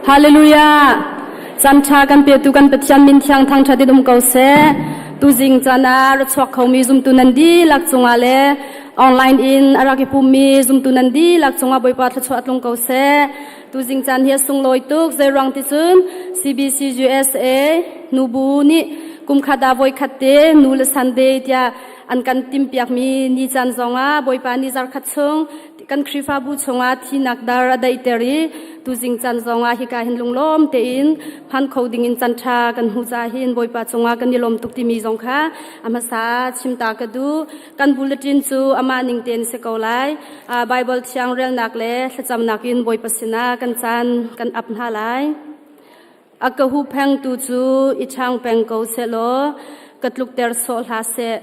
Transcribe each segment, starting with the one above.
Hallelujah. Caan ṭha kan petu kan Pathian min thiang thangṭhat in um ko seh. Tuzing caan ah ra chuak khomi zumtu nan dihlak cungah le online in a rak i pummi zumtu nan dihlak cungah Bawipa thluachuah tlung ko seh. Tuzing caan hi a sunglawi tuk. Zeiruang ti cun CBC USA nubu nih kumkhat ah voikhat te nu le Sunday tiah an kan timpiakmi ni caan zongah Bawipa nih zarkhat chung kan Khrihfabu chungah thinak dar a daihter i tuzing caan zongah hika hin lunglawm tein hman kho dingin caan ṭha kan hmu caah hin Bawipa cungah kan i lawm tuk timi zong kha a hmasa chimta ka duh. Kan bulletin cu amah ning tein si ko lai. Bible thiang relnak le thlacamnak in Bawipa sinah kan caan kan ap hna lai. A ka huhphengtu cu i ṭhang peng ko sehlaw ka tlukter sawh hlah seh.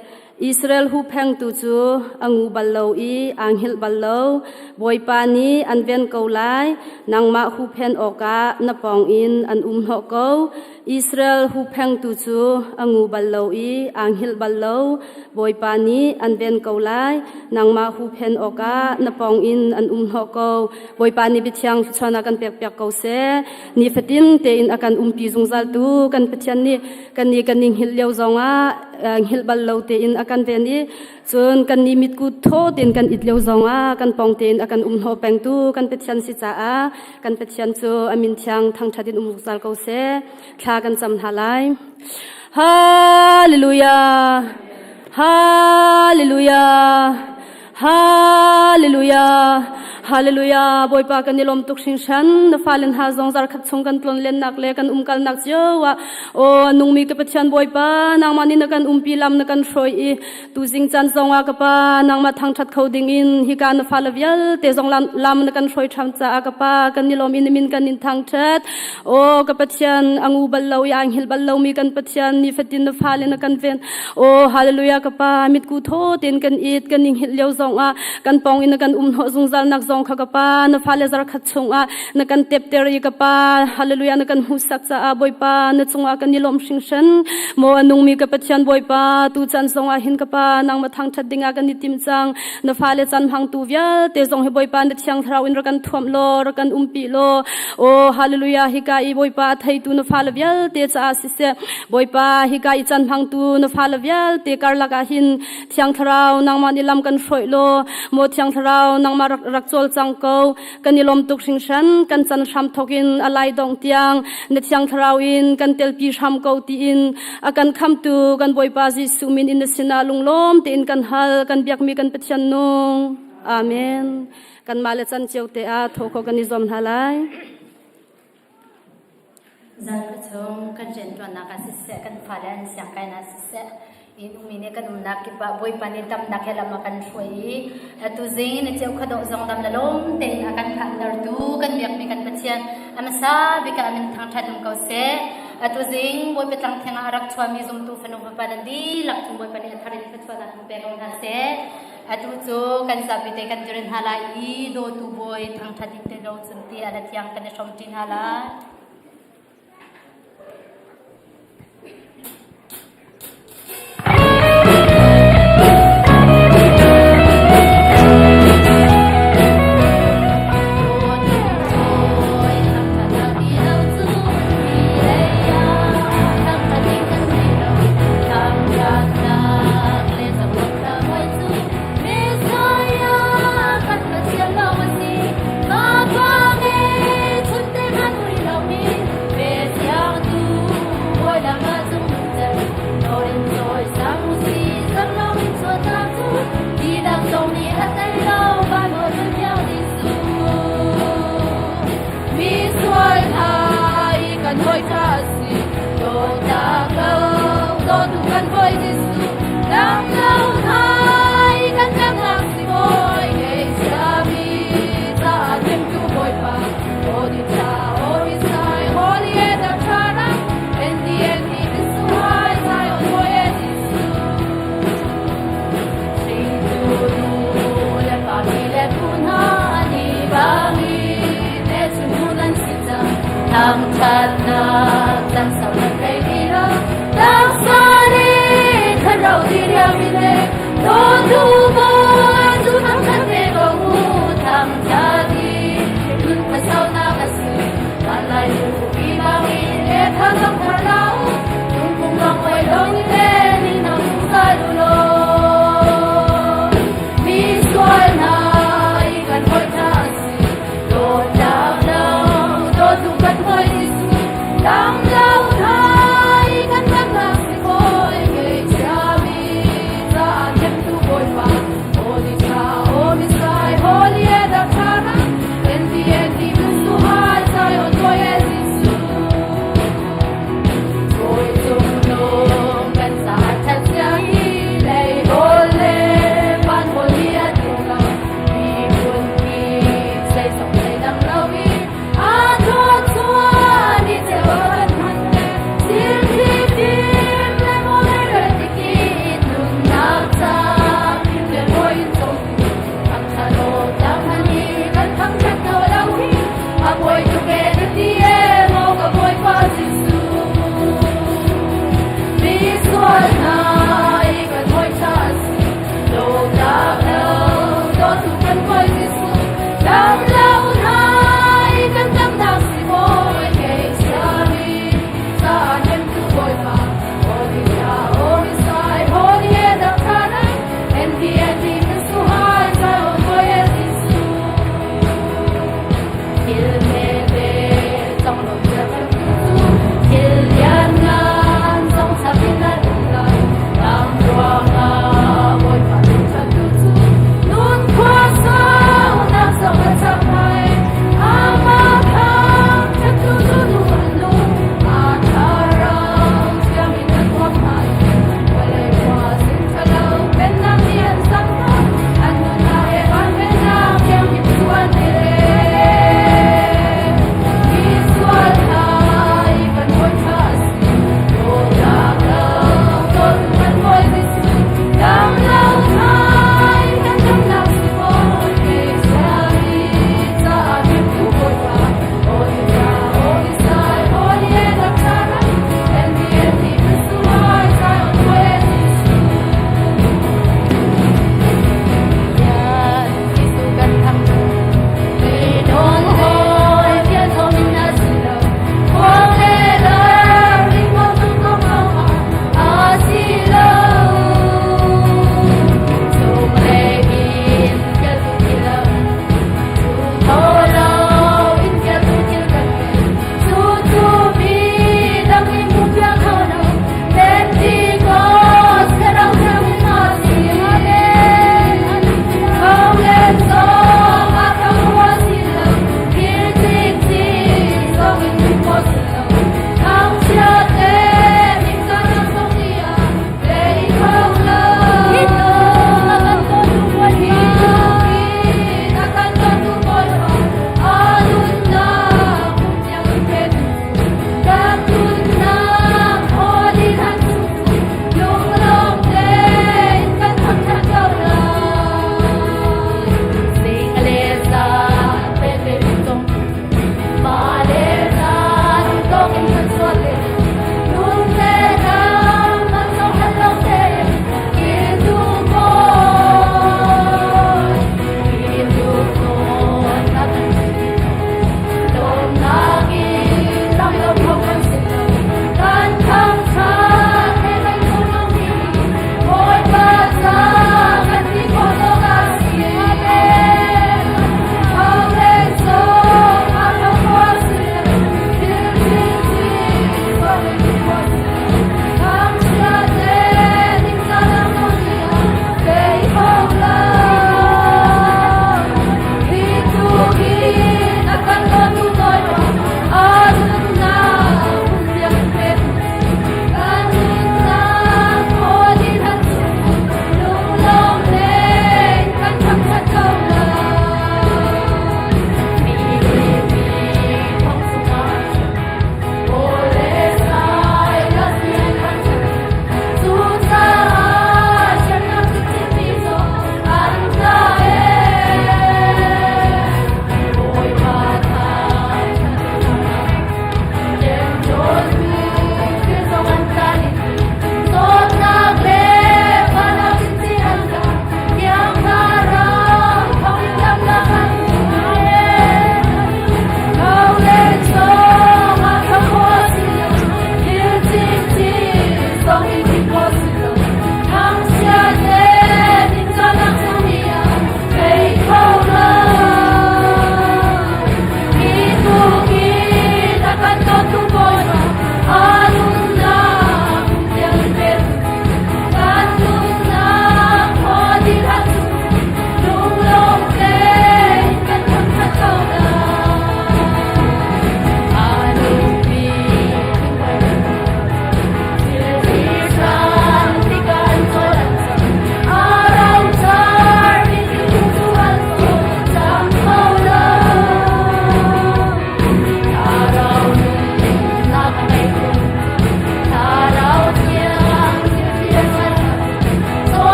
Israel huhphengtu cu a ngu bal lo i aa hngilh bal lo. Bawipa nih an ven ko lai, nangmah huhphen awkah na pawngin an um hnawh ko. Israel huhphengtu cu a ngu bal lo i aa hngilh bal lo. Bawipa nih an ven ko lai, nangmah huhphen awkah na pawngin an um hnawh ko. Bawipa nih biathiang thluachuah a kan pekpiak ko seh. Nifatin tein a kan umpi zungzaltu kan Pathian nih kan nih kan i hngilh lio zongah hngilh bal lo tein a kan ven i cun kan nih mitku thaw tein kan it lio zongah kan pong tein a kan um hnawh pengtu kan Pathian si caah kan Pathian cu a min thiang thangṭhat in um zungzal ko seh. Thla kan cam hna lai. Hallelujah. Hallelujah. Hallelujah. Hallelujah. Bawipa kan i lawm tuk hringhran. Na fale hna zong zarkhat chung kan tlon lennak le kan umkalnak cio ah aw nungmi ka Pathian Bawipa nangmah nih na kan umpi lam na kan hruai i tuzing caan zong ah ka pa nangmah thangṭhat kho ding in hika na fale vialte zong lam na kan hruai ṭham caah ka pa kan i lawm i na min kan in thangṭhat. Aw ka Pathian a ngu bal lo i aa hngilh bal lomi kan Pathian nifatin na fale na kan ven. Aw hallelujah ka pa mitku thaw tein kan it kan i hngilh lio zong ah kan pong in na kan um hnawh zungzal nak zong kha ka pa na fale zarkhat chung ah na kan tepter i ka pa hallelujah na kan hmuhsak caah Bawipa na cungah kan i lawm hringhran. Maw a nungmi ka Pathian Bawipa tu caan zong ah hin ka pa nangmah thangṭhat ding ah kan i tim cang. Na fale caan hmangtu vialte zong hi Bawipa na thiang thlarau in rak kan thuamh law rak kan umpi law Aw hallelujah hika i Bawipa a theitu na fale vialte caah siseh Bawipa hika i caan hmangtu na fale vialte karlak ah hin Thiang Thlarau nangmah nih lam kan hruai law maw Thiang Thlarau nangmah rak, rak cawlcang ko kan i lawm tuk hringhran kan can hram thawk in a lai dongh tiang na Thiang Thlarau in kan telpi hram ko tiin a kan khamtu kan Bawipa Jesuh min in na sinah lunglawm tein kan hal kan biakmi kan Pathian nung Amen. Kanmah le can cio te ah tho kho kan i zuam hna lai. Zan ka chung kan rianṭuannak ah siseh, kan fale an siangkainak ah siseh, in ummi nih kan umnak kip ah Bawipa nih damnak he lam a kan hruai i atu zing na ceu khadawh zong dam le lawm tein a kan phantertu kan biakmi kan Pathian a hmasa bik ah min thangṭhat um ko seh. Atu zing Bawipa tlang theng ah a rak chuami zumtu fanu fapa nan dihlak cung Bawipa nih a thar in thluachuahnak in pe ko hna seh. Atu cu kan zapite kan dir hna lai i dawtu bawi thangṭhat in te lo cun ti a la thiang kan i hrawmṭi hna lai.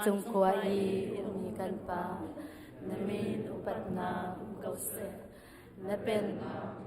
Vancung khua i ummi kan Pa, na min upatnak um ko seh. Na pennak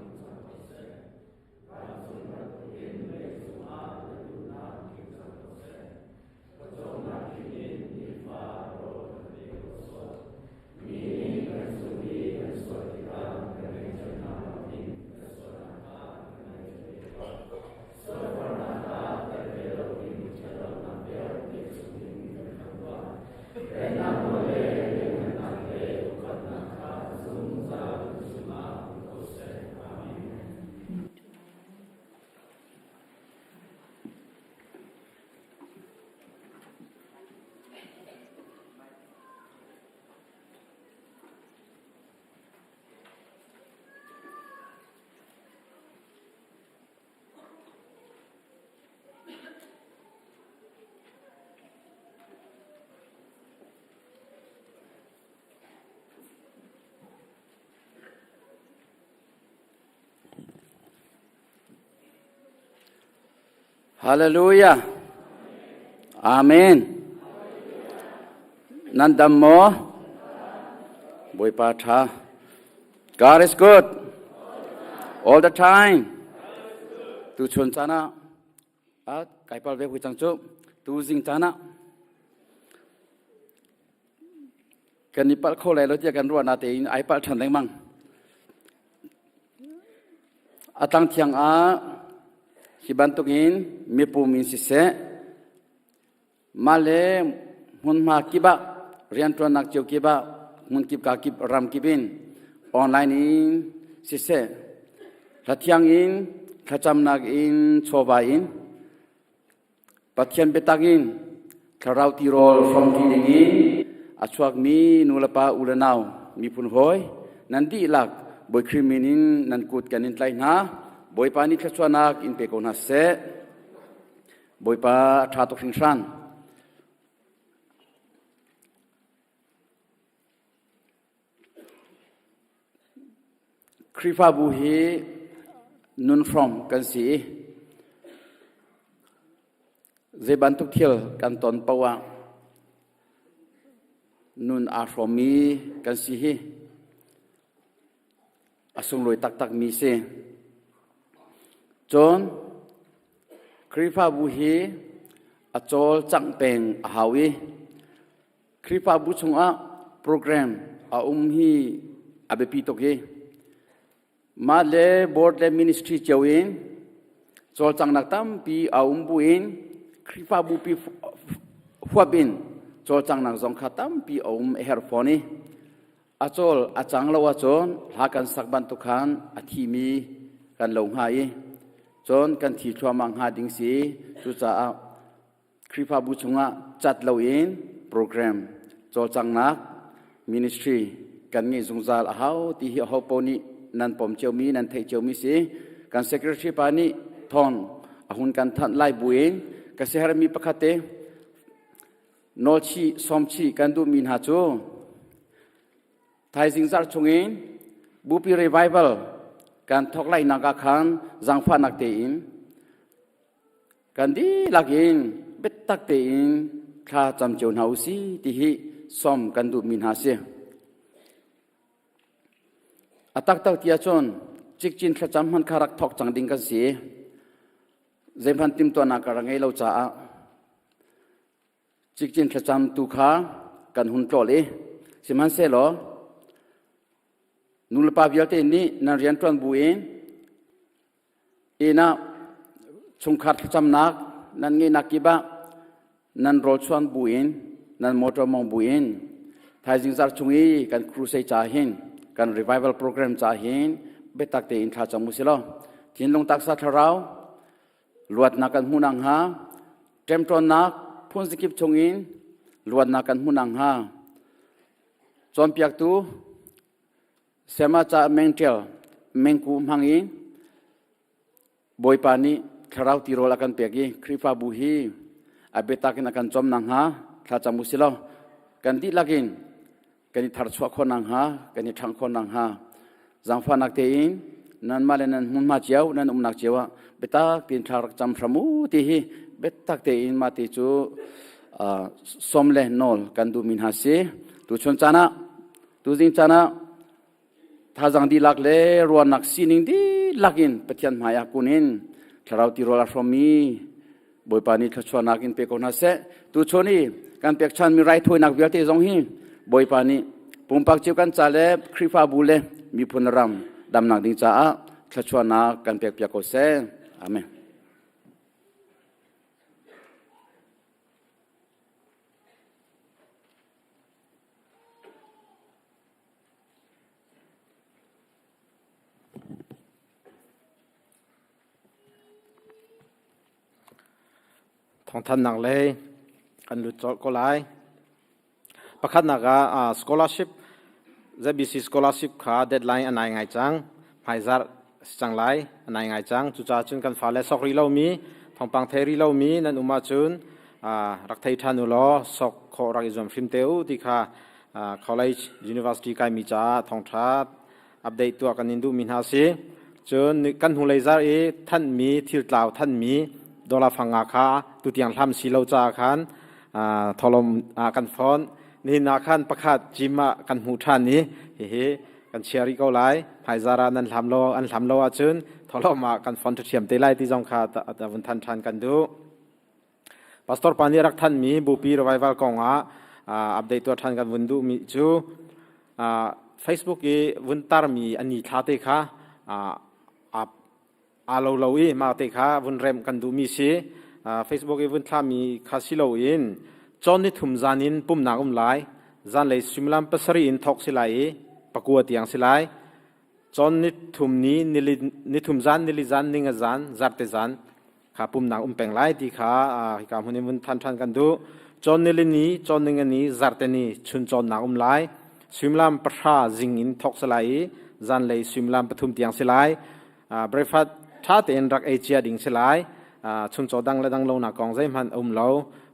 Hallelujah. Amen. Nan dam maw? Bawipa tha. God is good. All the time. Tu chun caan ah a kai pal ve hui cang cu. Tu zing caan ah kan i palh kho lai lo tiah kan ruah na tein ai palh ṭhan lengmang. A tlang thiang ah hi bantukin mipum in siseh, mah le hmunhma kip ah rianṭuannak cio kip ah hmun kip ka kip ram kip in online in siseh, hlathiang in thlacamnak in chawva in Pathian biatak in thlarau tirawl hrawmṭi ding in a chuakmi nulepa u le nau miphun hawi nan dihlak Bawi Khrih min in nan kut kan in tlaih hna. Bawipa nih thluachuahnak in pe ko hna seh. Bawipa a ṭha tuk hringhran. Khrihfabu hi nunhrawm kan si i zei bantuk thil kan ton paoh ah nun aa hrawmmi kan si hi a sunglawi taktakmi si. Cun Khrihfabu hi a cawlcangh peng a hau i Khrihfabu chungah program a um hi a biapi tuk i mah le board le ministry cio in cawlcanghnak tampi a um bu in Khrihfabu pi huap in cawlcanghnak zong kha tampi a um a herh fawn i a cawl a cang lo ahcun hla kan sak bantuk khan a thimi kan lo hnga i cun kan thi thluahmah hnga ding si. Cucaah Khrihfabu chungah cat loin program cawlcanghnak ministry kan ngeih zungzal a hau ti hi aho paoh nih nan pom ciomi nan theih ciomi si. Kan secretary pa nih thawng a hun kan thanh lai buin ka siaherhmi pakhat te nawlchih sawmchih kan duhmi hna cu thaizing zarh chungin Bupi revival kan thawk lainak ah khan zaangfahnak tein Kan dihlak in biatak tein thla cam cio hna u si ti hi sawm kan duhmi hna si. A taktak ti ahcun cikcin thlacam hmanh kha rak thawk cang ding kan si. Zeihmanh timhtuahnak ka rak ngei lo caah cikcin thlacam tu kha kan hun tlawl i sihmanhsehlaw nulepa vialte nih nan rianṭuan bu in Inn ah chungkhar thlacamnak nan ngeihnak kip ah nan rawlchuan bu in nan motor mong bu in thaizing zarh chung i kan crusade ca hin kan revival program ca hin biatak tein thla cam u si law thinlung taksa thlarau luatnak kan hmuh nakhnga ṭemṭawnnak phun zakip chung in luatnak kan hmuh nakhnga cawnpiaktu Sema ca mengṭial mengku hmang in Bawipa nih thlarau tirawl a kan pek i Khrihfabu hi a biatak in a kan cawm nakhnga thlacam u si law kan dihlak in kan i tharchuah khawh nakhnga kan i ṭhangh khawh nakhnga zaangfahnak tein nanmah le nan hmunhma cio nan umnak cio ah biatak tein thla rak cam hram u ti hi biatak tein mah ti cu. Som le nawl kan duhmi hna si. Tuchun caan ah, tuzing caan ah thazang dihlak le ruahnak sining dihlak in Pathian hmai ah kun in thlarau tirawl a hrawmmi Bawipa nih thluachuahnak in pe ko hna seh. Tuchun i kan pekchanmi raithawinak vialte zong hi Bawipa nih pumpak cio kan ca le Khrihfabu le miphun ram damnak ding caah thluachuahnak kan pekpiak ko seh. Amen. Thawngthanhnak lei kan lut colh ko lai. Pakhatnak ah scholarship ZBC scholarship kha deadline a nai ngai cang. Hmaizarh si cang lai, a nai ngai cang. Cucaah cun kan fale sok rih lomi, thawngpang thei rih lomi nan um ahcun rak thei ṭhan u law sok khawh rak i zuam hrim te u ti kha college university kaimi caah thawngṭha update tuah kan in duhmi hna si. Cun kan hnulei zar i thanhmi thil tlau thanhmi dollar fanga kha tutiang hlam si lo caah khan tholom ah kan phone. Nihin ah khan pakhat gym ah kan hmuh ṭhan i hihi kan chia rih ko lai. Hmaizar ah nan hlam lo an hlam lo ahcun tholom ah kan phone ṭhiam te lai ti zong kha vun than ṭhan kan duh. Pastor pa nih a rak thanhmi Bupi revival kong ah update tuah ṭhan kan vun duhmi cu Facebook i vun tarmi a ni thla te kha aa lo lo i mah te kha vun remh kan duhmi si. Facebook i vun thlami kha si loin cawn ni thum zan in pumnak um lai. Zanlei suimilam pasarih in thawk si lai i pakua tiang si lai. Cawn ni thum ni nithum zan nili zan ninga zan zarte zan kha pumnak um peng lai ti kha hika hmun in vun than than kan duh. Cawn nili ni cawn ninga ni zarte ni chun cawnnak um lai. Suimilam pahra zing in thawk si lai i zanlei suimilam pathum tiang si lai. Breakfast tha tein rak ei cia ding si lai. Chuncaw dang le dang lo nak kong zeihmanh um lo.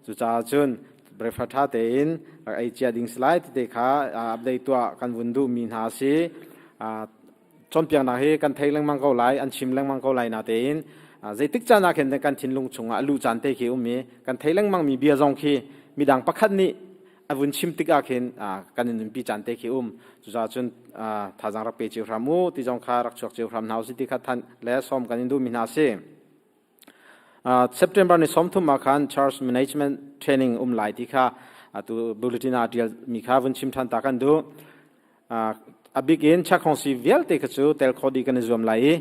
Cucaah cun breakfast tha tein rak ei cia ding si lai ti te kha update tuah kan vun duh mi hna si. Cawnpiaknak hi kan thei lengmang ko lai, an chim lengmang ko lai na tein zeitik caan ah khin kan thinlung chungah a luh caan te khi um i kan thei lengmang mi bia zong khi midang pakhat nih a vun chim tikah khin kan in nunpi caan te khi um. Cucaah cun thazaang rak pe cio hram u ti zong kha rak chuak cio hram hna usih ti kha than le sawm kan in duh mi hna si. September ni 30 ah khan Church Management Training um lai ti kha atu bulletin ah tial mi kha vun chim than ta kan duh. A bik in Chakhongsi vialte kha cu tel kho dih kan i zuam lai i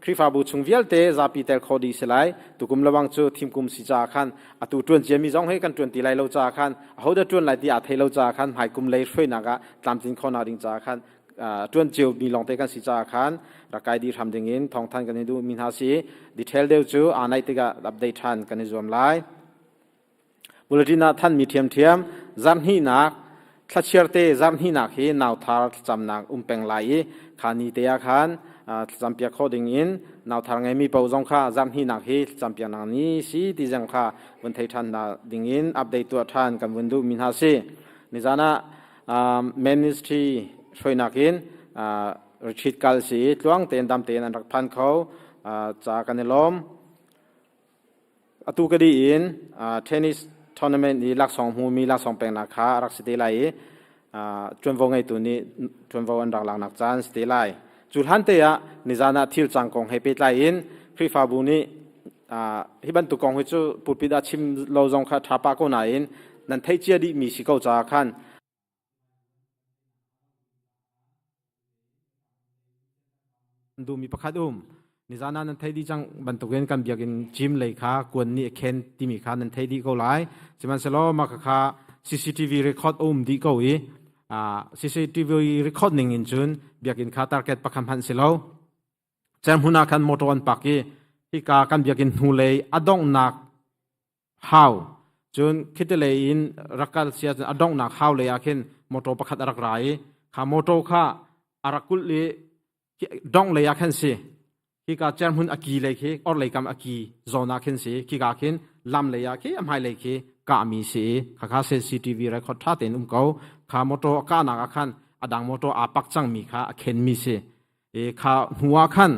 Khrihfabu chung vialte zapi tel kho dih si lai. Tukum lawang cu thimkum si caah khan atu ṭuan ciami zong hi kan ṭuan ti lai lo caah khan ahodah ṭuan lai ti aa thei lo caah khan hmaikum lei hruainak ah tlamtlin khawhnak ding caah khan ṭuan cio mi lawngte kan si caah khan rak kai dih hram ding in thawngthan kan i duh mi hna si. Detail deuh cu aa naih tikah update ṭhan kan i zuam lai. Bulletin ah thanmi ṭhiamṭhiam zarhhnihnak thlachiarte zarhhnihnak hi nauthar thlacamnak um peng lai i kha ni te ah khan thlacampiak khawh ding in nauthar ngeimi paoh zong kha zarhhnihnak hi thlacampiaknak ni si ti zong kha vun thei ṭhan hna ding in update tuah ṭhan kan vun duhmi hna si. Nizan ah ministry hruainak in retreat kal si i tluang tein dam tein an rak phan kho ca kan i lawm. Atu ka dih in tennis tournament i laksawng hmumi laksawng peknak kha a rak si te lai i ṭuanvo ngeitu nih ṭuanvo an rak laknak caan si te lai. Cu hlan te ah nizan ah thil cang kong he pehtlai in Khrihfabu nih hi bantuk kong hi cu pulpit ah chim lo zong kha ṭha pah ko nain nan theih cia dihmi si ko caah khan Duhmi pakhat um. Nizan ah nan theih dih cang bantukin kan biakinn gym lei kha kuan nih a khen timi kha nan theih dih ko lai. Sihmanhsehlaw mah khakha CCTV record a um dih ko i CCTV record ning in cun biakinn kha target pakhat hmanh si lo. Cerhmun ah khan motor an park i hika kan biakinn hnulei a donghnak hau cun khitilei in rak kal sia cun a donghnak hau lei ah khin motor pakhat a rak ra i kha motor kha a rak kulh i dongh lei ah khan si hika cerhmun a ki lei khi or lei kam a ki zawn ah khin si khika khin lam lei ah khi a hmai lei khi kahmi si i khakha CCTV record tha tein um ko kha motor a kahnak ah khan a dang motor aa pak cangmi kha a khenmi si i kha hnu ah khan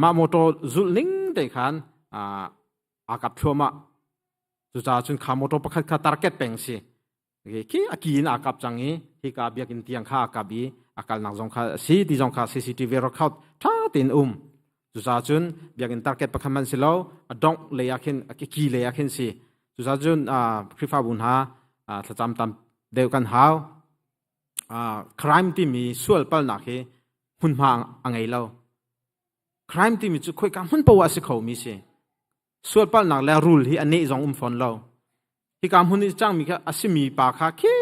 mah motor zulh ning te khan aa kap thluahmah. Cucaah cun kha motor pakhat kha target peng si. Khi a ki in aa kap cang i hika biakinn tiang kha aa kap i a kalnak zong kha a si ti zong kha CCTV record ṭha tein um. Cucaah cun biakinn target pakhat hmanh si lo, a dongh lei ah khin a ki lei ah khin si. Cucaah cun Khrihfabu hna thlacam tam deuh kan hau. Crime timi sual palnak hi hmunhma a ngei lo. Crime timi cu khoika hmun poah a si khomi si. Sualpalhnak le rul hi a neh zong um fawn lo. Hika hmun i cangmi kha a simi pa kha khi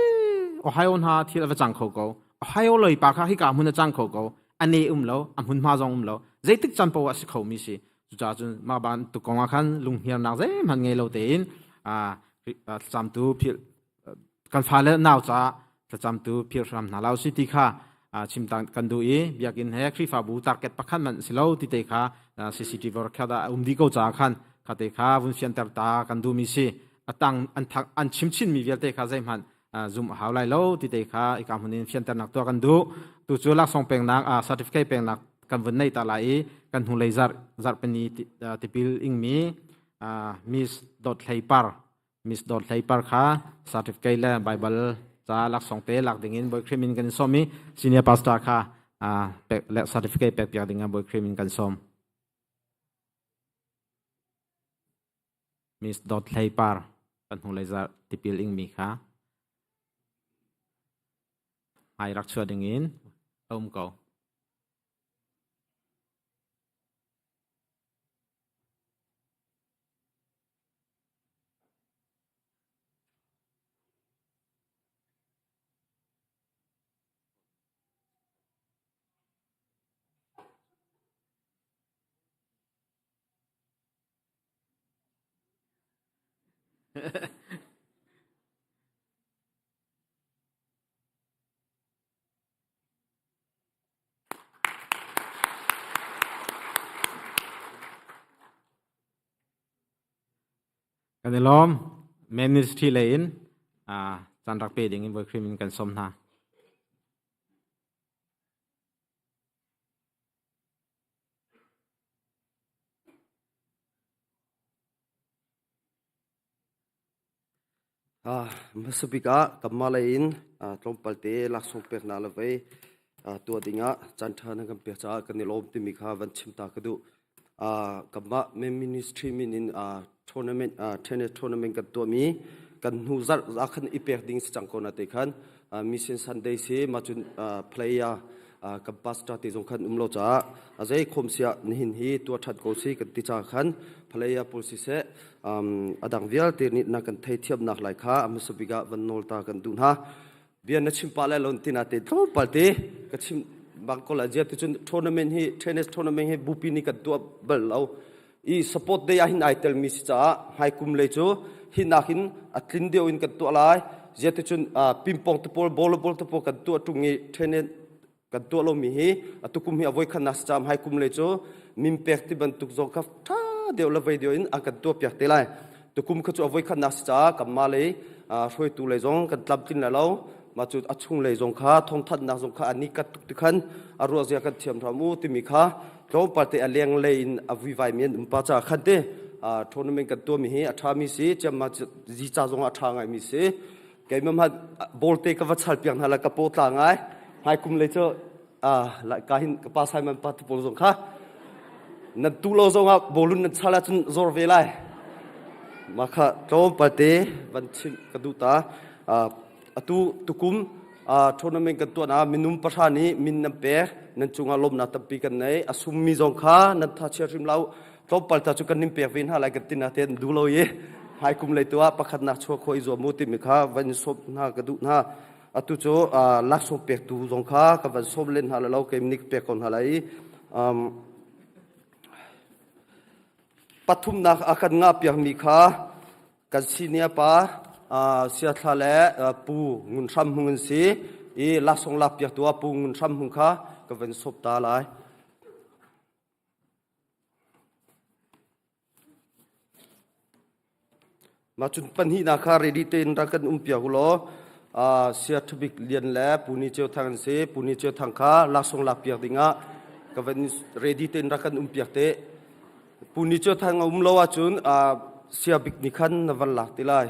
Ohio hna thil a va cang kho ko. Ohio lei pa kha hika hmun a cang kho ko. A ne um lo, a hmunhma zong um lo. Zeitik caan poah a si khomi si. Cucaah cun mah bantuk kong ah khan lunghngiarnak zeihmanh ngei lo tein thlacamtu philh kan fale nau caah thlacamtu philh hram hna lo si ti kha chim kan duh i biakinn he Khrihfabu target pakhat man si lo ti te kha CCTV kha a um dih ko caah khan kha te kha vun fianter ta kan duhmi si atang an thak an chim chinmi vialte kha zeihmanh zum a hau lai lo ti te kha ika hmun in fianternak tuah kan duh tu cu laksawng peknak certificate peknak kan vun nei ta lai i kan hnulei zarh zarhpini tipil ingmi Miss Dot Hlei Par Miss Dawt Hlei Par kha certificate le Bible ca laksawng te lak ding in Bawi Khrih min kan sawm i senior pastor kha pek le certificate pek piak ding ah Bawi Khrih min kan sawm. Miss Dawt Hlei Par kan hnulei zarh tipil ingmi kha hmai rak chuah ding in a um ko. Kan i lawm. Ministry lei in caan rak pe ding in Bawi Khrih min kan sawm hna. Hmasa bik ah kanmah lei in tlawmpal te laksawng peknak le vei tuah dingah caanṭha nan kan pek caah kan i lawm timi kha van chim ta ka duh. Kanmah ministry min in tournament tennis tournament kan tuahmi kan hnu zarh ah khan i pek ding si cang ko na te khan Mission Sunday si mah cun player kan pastor te zong khan um lo caah a zei khom siah nihin hi tuah ṭhan ko si kan ti caah khan player pawl siseh a dang vialte nih na kan theithiamnak lai kha a hmasa bik ah van nawl ta kan duh hna. Bia na chim pah lai lo tina te tlawmpal te ka chim bang ko la zia tu cun tournament hi tennis tournament hi bupi nih kan tuah bal lo i support day ah hin ai tel mi si caah hmai kum lei cu hi nak in a tlin deuh in kan tuah lai zia tu cun ping pong te pawl volleyball te pawl kan tuah tung i tennis kan tuah lomi hi atukum hi a voikhatnak si caah hmai kum lei cu min pek ti bantuk zong kha ṭha deuh le vei deuh in an kan tuah piak te lai. Tukum kha cu a voikhatnak si caah kanmah lei hruaitu lei zong kan tlamtlin lai lo. Mah cu a chung lei zong kha thawngthanhnak zong kha an i kat tuk ti khan a ruahzia kan thiam hram u timi kha tlawmpal te a leng lei in a vuivai mi an um pa caah khan te tournament kan tuahmi hi a ṭhami si ciamma zica zong a ṭha ngaimi si. Keimah hmanh bawlte ka va chal piak hna la ka paw tla ngai. Hmai kum lei cu ka hin ka pa Simon pa tu pawl zong kha nan tu lo zong ah bawlun nan chal ahcun zor ve lai. Mah kha tlawmpal te van chim ka duh ta. Atu tukum tournament kan tuah na minung pahra nih min nan pek nan cungah lawmnak tampi kan nei. A summi zong kha nan tha chia hrim lo. Tlawmpal ta cu kan nin pek ve hna lai kan ti na te an duh lo i hmaikum lei tu ah pakhatnak chuah khawh i zuam u timi kha van sawm hna ka duh hna. Atu cu laksawng pektu zong kha ka van sawm len hna lo keim nih ka pek ko hna lai i pathumnak a kan ngah piakmi kha kan senior pa Siathla le Pu Ngun Hram Hmung an si i laksawng lak piaktu ah Pu Ngun Hram Hmung kha ka van sawp ta lai. Mah cun pahnihnak kha ready tein rak kan um piak u law Sia Ṭhabik Lian le Pu Ni Ceu Thang an si. Pu Ni Ceu Thang kha laksawng lak piak dingah ka van ready tein rak kan um piak te. Pu Ni Ceu Thang a um lo ahcun. Sia Bik nih khan na van lak ti lai.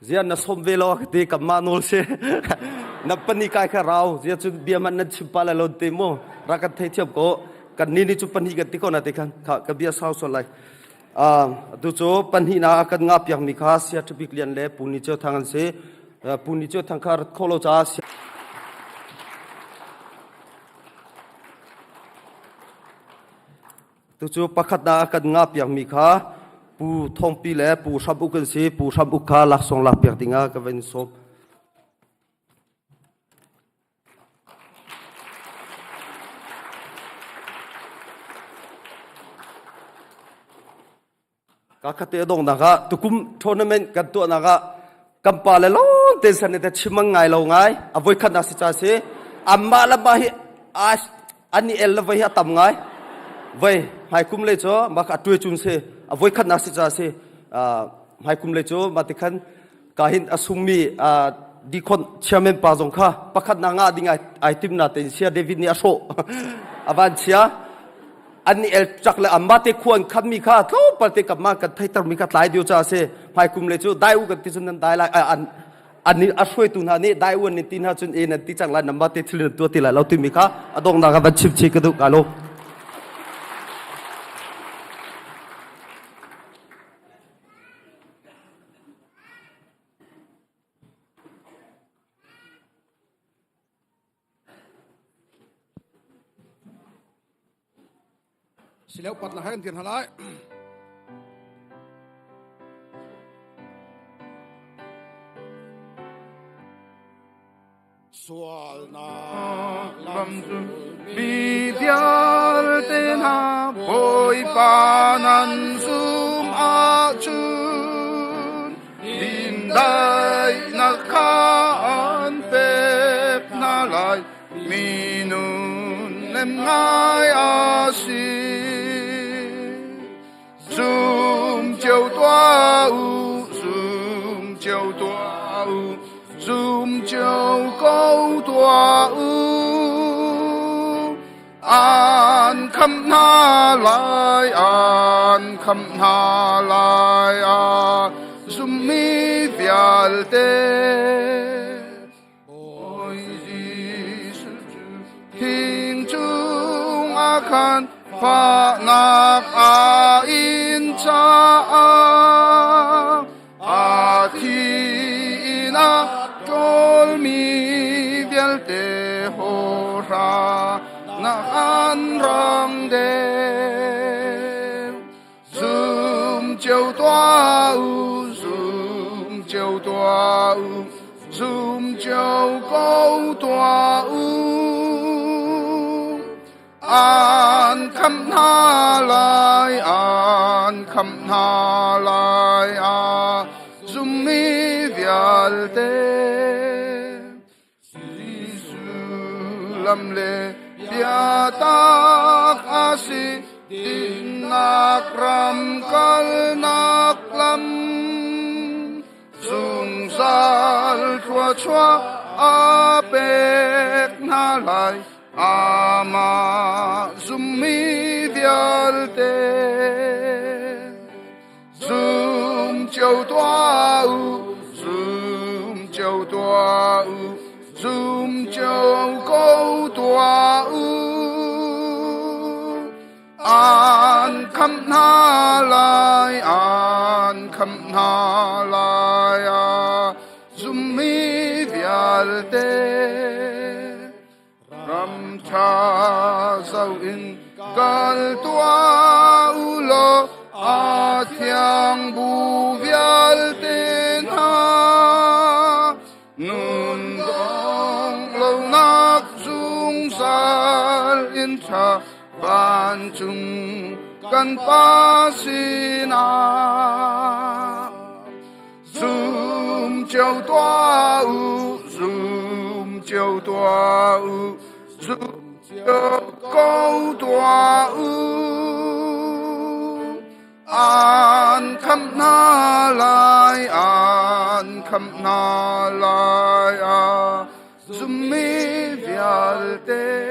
Zia na som ve lo ka ti kamma nawl si. Na pani kai kha rau zia cu bia man nan chim pa la lon te mu ra kan thei thiam ko kan ni ni cu pani kan ti ko na te khan kha ka bia sau so lai. Atu cu pahnih na kan nga piak mi kha sia ṭhabik lian le pu ni ceu thang an si. Pu ni ceu thang kha rat kho lo caah Tucu pakhat ah a kan ngah piakmi kha Pu Thawngpi le Pu Hram Uk an si. Pu Hram Uk kha laksawng lak piak dingah ka van sawm. Ka khate a donghnak ah tukum tournament kan tuahnak ah kan pa le lawng te san te chim ngai lo ngai a voi khatnak si cha si amma le ba hi an i el le voi hi a tam ngai voi hmai kum le cu ma ka tuai chun si a voi khatnak si cha si hmai kum le cu ma ti khan ka hin a sungmi dikhon chairman pa zong kha pakhat na nga ding ai tim na te sia David nih a hrawh avan chia an ni el chak le amma te khuan khat mi kha tlawmpal te kapma kan theiter mi kha tlai dio cha se hmai kum le cu dai u kan ti cun nan dai lai an an ni a hruaitu hna nih dai u an ti hna cun e nan ti cang lai namba te thil nan tua ti lai lo ti mi kha a dong na ka van chim chi ka duh ka lo. Sileu pat la hai kan dir hna lai. Sualnak lam cu mi vialte hna Bawipa nan zum ahcun Dindaihnak kha an pek hna lai, minun nem ngai a si. Zum cio tuah u, zum cio tuah u, zum cio ko tuah u. An khamh hna lai, an khamh hna lai, a zummi vialte. Bawi Jesuh cu thing cungah khan fahnak a in caah A thi in a ṭawlmi vialte hawhra nak an rang deng. Zum cio tuah u, zum cio tuah u, zum cio ko tuah u. An khamh hna lai, an khamh hna lai, a zummi vialte. Jesuh lam le biatak a si, dinnak ram kalnak lam. Zungzal thluachuah a pek hna lai, Amah zummi vialte. Zum cio tuah u, zum cio tuah u, zum cio ko tuah u. An khamh hna lai, an khamh hna lai, a zummi vialte. Ram ṭha zoh in kal tuah u law a thiang bu vialte hna. Nun dong lonak zungzal in ṭha vancung kan Pa sinah. Zum cio tuah u, zum cio tuah u, zum cio ko tuah u. An khamh hna lai, an khamh hna lai, a. Zummi vialte.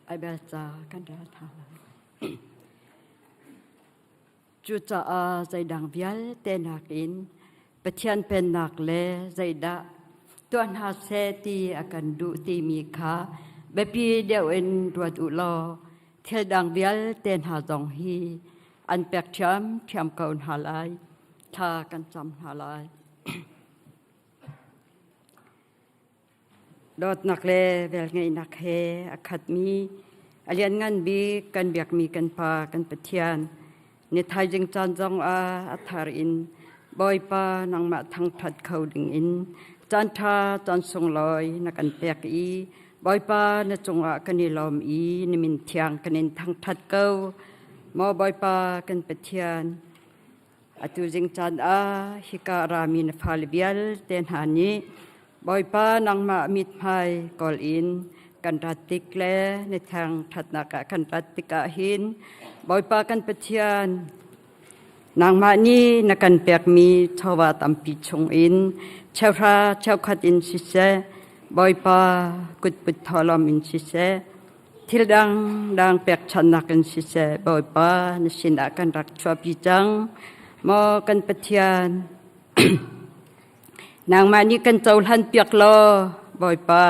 Baibal ca kan rel hna lai. Cucaah zeidang vialte nakin Pathian Pennak le zeidah tuah hna seh ti a kan duh timi kha biapi deuh in ruat u law thil dang vialte hna zong hi an pek ṭhiamṭhiam ko hna lai. Thla kan cam hna lai. Dawtnak le velngeihnak he a khatmi a lianngan bik kan biakmi kan Pa kan Pathian ni thaizing caan zong ah a thar in Bawipa nangmah thangṭhat kho ding in caan ṭha caan sunglawi na kan pek i Bawipa na cungah kan i lawm i na min thiang kan in thangṭhat ko. Maw Bawipa kan Pathian, Atu zing caan ah hika rami na fale vialte hna nih Bawipa nangmah mithmai kawl in kan rat tik le na thang ṭhatnak ah kan rat tikah hin Bawipa kan Pathian nangmah nih na kan pekmi chawva tampi chungin cheuhra cheukhat in siseh Bawipa kutput thawhlawm in siseh Thil dangdang pekchanhnak in siseh, Bawipa na sinah kan rak chuahpi cang. Maw kan Pathian, nangmah nih kan cohlan piak law, Bawipa.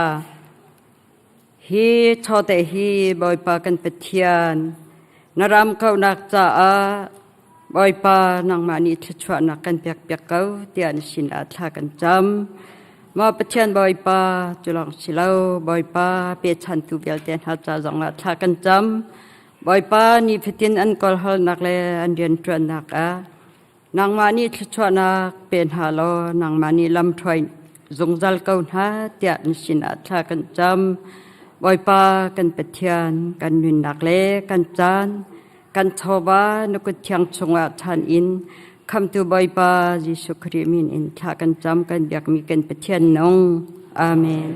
Hi chawte hi Bawipa kan Pathian, na ram kauhnak caah Bawipa nangmah nih thluachuahnak kan pekpiak ko tiah na sinah thla kan cam. Maw Pathian Bawipa cu lawng si lo Bawipa pechantu vialte hna ca zongah thla kan cam. Bawipa nifatin an kawlhawlnak le an rianṭuannak ah nangmah nih thluachuahnak pe hna law nangmah nih lamhruai zungzal ko hna tiah na sinah thla kan cam. Bawipa kan Pathian kan nunnak le kan caan kan chawva na kut thiang chungah chan in khamtu Bawipa Jesuh Khrih min in thla kan cam kan biakmi kan Pathian nung. Amen.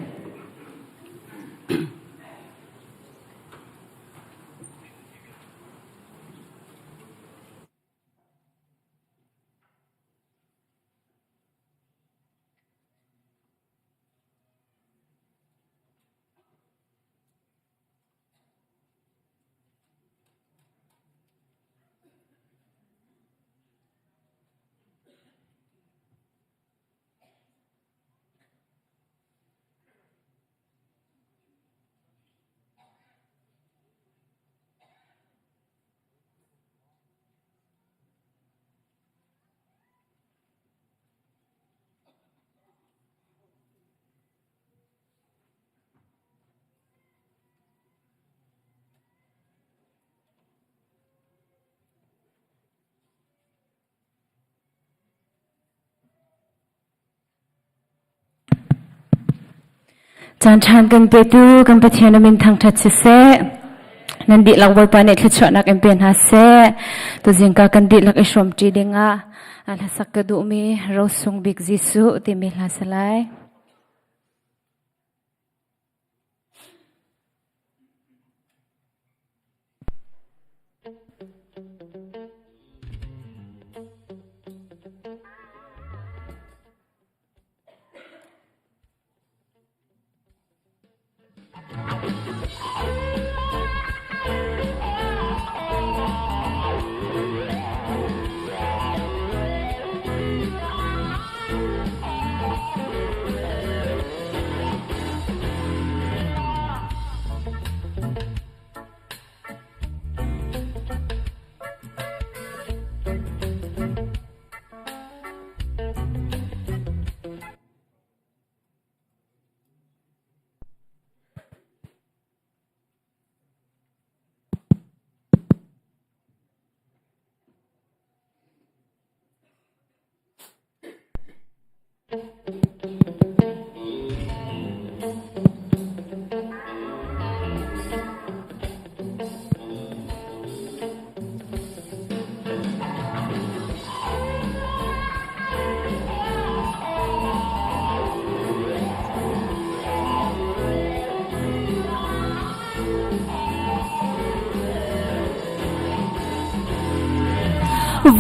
Caan ṭhan kan petu kan Pathian min thangṭhat siseh. Nan dihlak Bawipa nih thluachuahnak in pe hna seh. Tuzingka kan dihlak i hrawmṭi dingah hlasak ka duhmi Rosung Bik Jesuh timi hla si lai.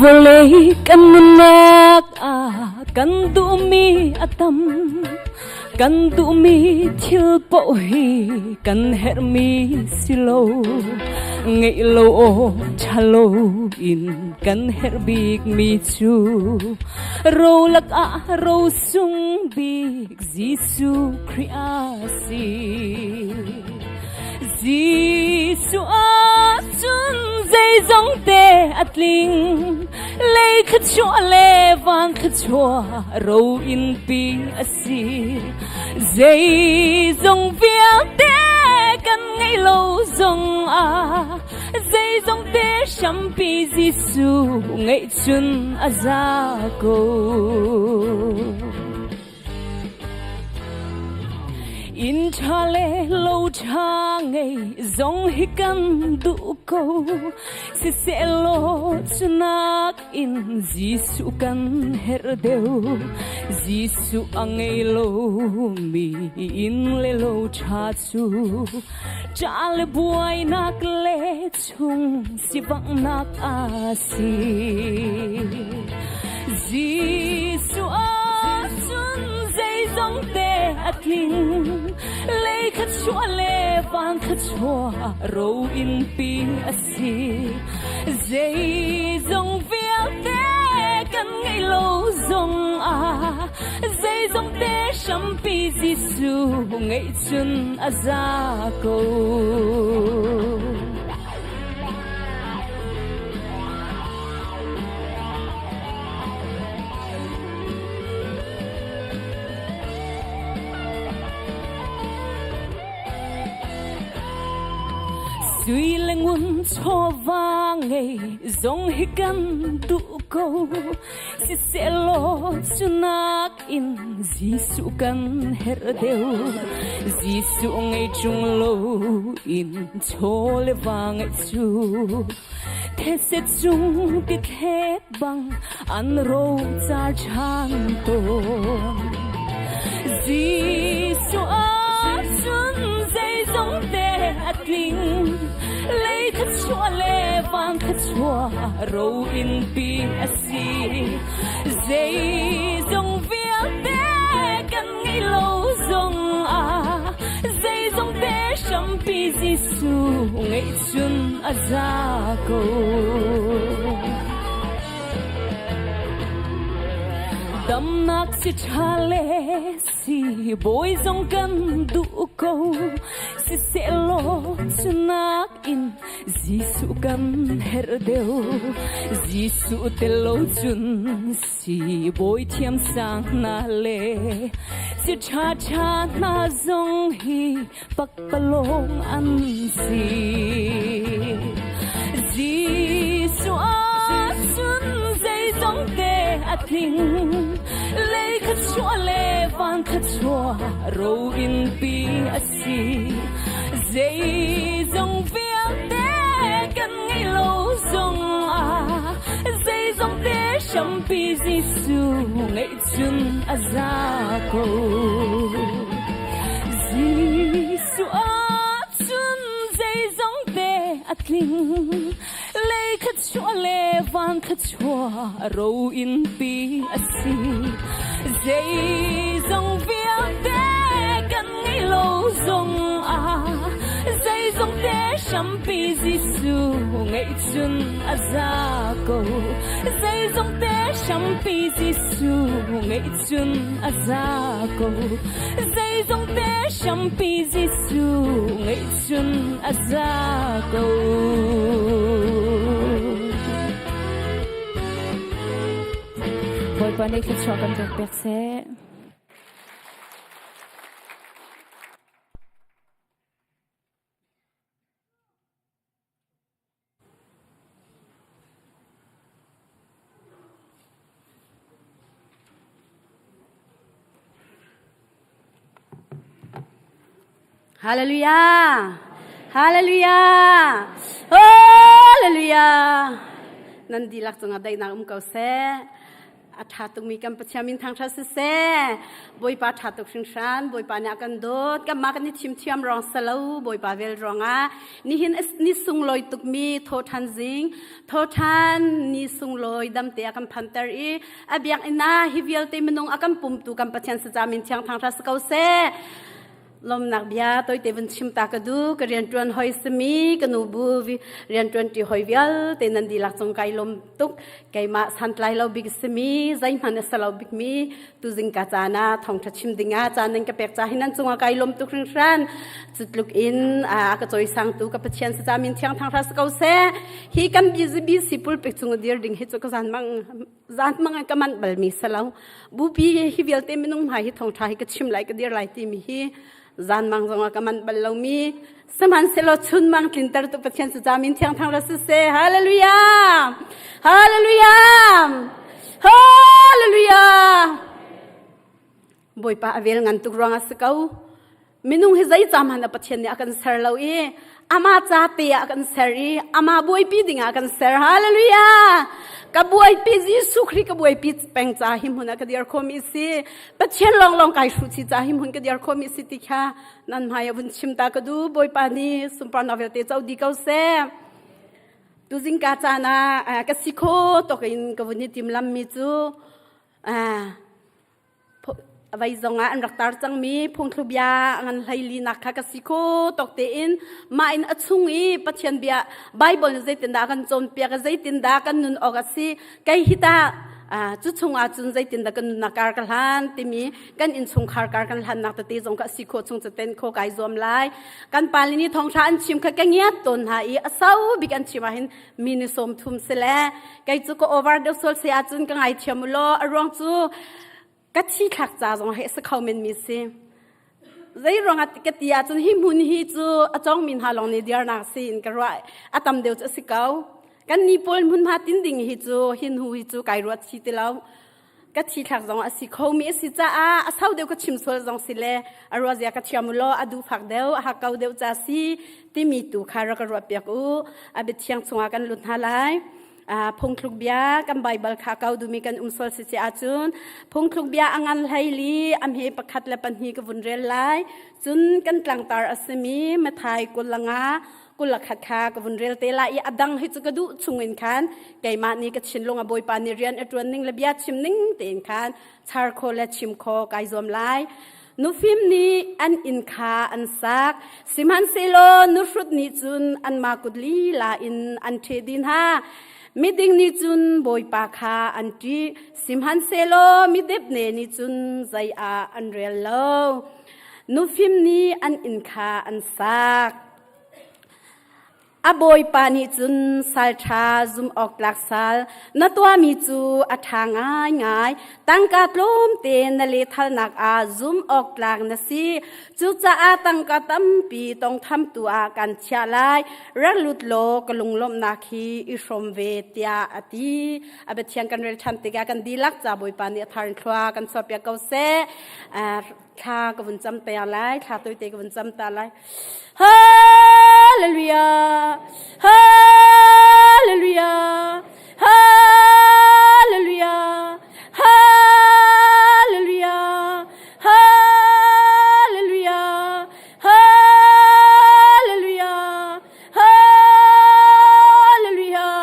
Vawlei kan nunnak ah kan duhmi a tam. Kan duhmi thil paoh hi kan herhmi si lo. Ngeih lo aw ṭha lo in kan herh bikmi cu ro lakah ro sung bik Jesuh Khrih a si. Jesuh ahcun zeizong te a tling. Lei thluachuah le van thluachuah ro innpi a si. Zeizong vialte kan ngeih lo zong ah zeizong te hrampi Jesuh ngeih cun a za ko. Inn ṭha le lo ṭha ngei zong hi kan duh ko. Siseh-law cunak in Jesuh kan herh deuh. Jesuh a ngei lomi inn le lo ṭha cu ṭah le buainak le chung sivanghnak a si. Jesuh ahcun zeizong te a tling. Lei kha chuah le van kha chuah ro innpi a si. Zeizong vialte kan ngeih lo zong ah zeizong te hrampi Jesuh ngeih cun a za ko. Sui le ngun chawva ngei zong hi kan duh ko. Siseh-law cunak in Jesuh kan herh deuh. Jesuh ngei ṭung lo in chaw le va ngeih cu thetse cung ti thlet bang an rocar ṭhan tawn. Jesuh ahcun zeizong te a tling. Lei kha chuah le van kha chuah ro innpi a si. Zeizong vialte kan ngeih lo zong ah zeizong te hrampi Jesuh ngeih cun a za ko. Damnak si ṭha le si bawi zong kan duh ko. Siseh-law cunak in Jesuh kan herh deuh. Jesuh tel lo cun si bawi thiam sang hna le si ṭha ṭha hna zong hi pakpalawng an si. Jesuh ahcun zeizong te a tling. Lei kha chuah le van kha chuah ro innpi a si. Zeizong vialte kan ngeih lo zong ah zeizong te hrampi Jesuh ngeih cun a za ko. Jesuh ahcun zeizong te a tling. Lei kha chuah le van kha chuah ro innpi a si. Zeizong vialte kan ngeih lo zong ah zeizong te hrampi Jesuh ngeih cun a za ko. Zeizong te hrampi Jesuh ngeih cun a za ko. Zeizong te hrampi Jesuh ngeih cun a za ko. Bawipa nih thluachuah kan pek pek seh. Hallelujah! Hallelujah! Hallelujah! Nan dihlak cungah daihnak um ko seh. A ṭha tukmi kan Pathian min thangṭhat siseh. Bawipa ṭha tuk hringhran. Bawipa nih a kan dawt. Kanmah kan i thim thiam ruang silo. Bawipa vel ruangah nihin ni sunglawi tukmi thawṭhan zing, thawṭhan ni sunglawi damte a kan phanter i a biakinn ah hi vialte minung a kan pumtu kan Pathian saca min thiang thangṭhat si ko seh. Lawmnak bia toite vun chim ta ka du ka rianṭuan hoi simi ka nu bu rianṭuan ṭi hoi vialte nan dihlak cung kai lawm tuk. Keimah santlai lo bik simi zeihmanh a si lo bikmi tuzing ka caan ah thawngṭha chim dingah caan nan ka pek ca hi nan cungah kai lawm tuk hringhran. Cu tluk in a ka cawisangtu ka Pathian saca min thiang thangṭha si ko seh. Hi kan BZBC pulpit cung dir ding hi cu ka zan mang zan mang ka manh balmi si lo. Bupi hi vialte minung hmai hi thawngṭha hi ka chim lai ka dir lai timi hi zan mang zongah ka manh bal lomi sihmanhsehlaw chun mang tlinter tu Pathian cu ca min thiang thang ra siseh. Hallelujah! Hallelujah! Hallelujah! Bawipa a vel ngan tuk ruangah si ko. Minung hi zei ca hmanh ah Pathian nih a kan ser lo i amah ca te ah a kan ser i amah buaipi ding ah a kan ser. Hallelujah! Ka buaipi Jesuh Khrih ka buaipi peng ca hi hmun ah ka dir khomi si. Pathian lawnglawng kai hruh chi ca hi hmun ka dir khomi si ti kha nan hmai ah vun chim ta ka du. Bawipa nih sunparnak vialte co di ko seh. Tuzing ka caan ah ka si kho tok in ka vun i timlam mi cu Vai zongah an rak tar cangmi phungthlubia ngan hleilinak kha ka si kho tok tein mah in a chung i Pathian bia Bible nih zeitindah kan cawnpiak zeitindah kan nun awk a si kei hi tah cu chungah cun zeitindah kan nunnak kar ka hlan timi kan innchungkhar kar kan hlannak tete zong ka si khawh chung caten kho kai zuam lai. Kan pale nih thawngṭha an chim kha ka ngiat tawn hna i a sau bik an chim ahhin mi ni 30 si le kei cu ka over deuh sual si ahcun ka ngaithiam u law a ruang cu ka thi thlak ca zong he si kho men mi si. Zei ruangah ka ti ahcun hi hmun hi cu a cong mi hna lawng nih dirnak si in ka ruah a tam deuh cu a si ko. Kan ni pawl hmunhma tin ding hi cu hin hu hi cu kai ruat chi ti lo. Ka thi thlak zong a si kho mi a si caah a sau deuh ka chim sual zong si le a ruazia ka thiam u law a duh fak deuh a hak ko deuh ca si timi tu kha rak ka ruah piak u. A biathiang chungah kan lut hna lai. Phungthluk bia kan Baibal kha kau duhmi kan um sual si si ahcun phungthluk bia a ngan hleili a hme pakhat le pahnih ka vun rel lai. Cun kan tlangtar a simi Mathai 25 21 kha ka vun rel te lai i a dang hi cu ka duh chungin khan keimah nih ka thinlung a Bawipa nih rian a ṭuan ning le bia chim ning tein khan char kho le chim kho kai zuam lai. Nufim nih an inn kha an sak, sihmanhsehlaw nuhrut nih cun anmah kut lila in an ṭheh dih hna. Miding nih cun Bawipa kha an ṭih, sihmanhsehlaw midepne nih cun zei ah an rel lo. Nufim nih an inn kha an sak. A bawipa nih cun sal ṭha zumhawktlak sal na tuahmi cu a ṭha ngaingai. Tangka tlawmte na lethalnak ah zumhawktlak na si. Cucaah tangka tampi tawngthamtu ah kan chiah lai. Rak lut law ka lunglawmhnak hi i hrawm ve tiah a ti. A biathiang kan rel ṭhan tikah kan dihlak ca Bawipa nih a thar in thlua kan chuahpiak ko seh. Thla ka vun cam ta lai. Thla toite ka vun cam ta lai. Hallelujah! Hallelujah! Hallelujah! Hallelujah! Hallelujah! Hallelujah! Hallelujah!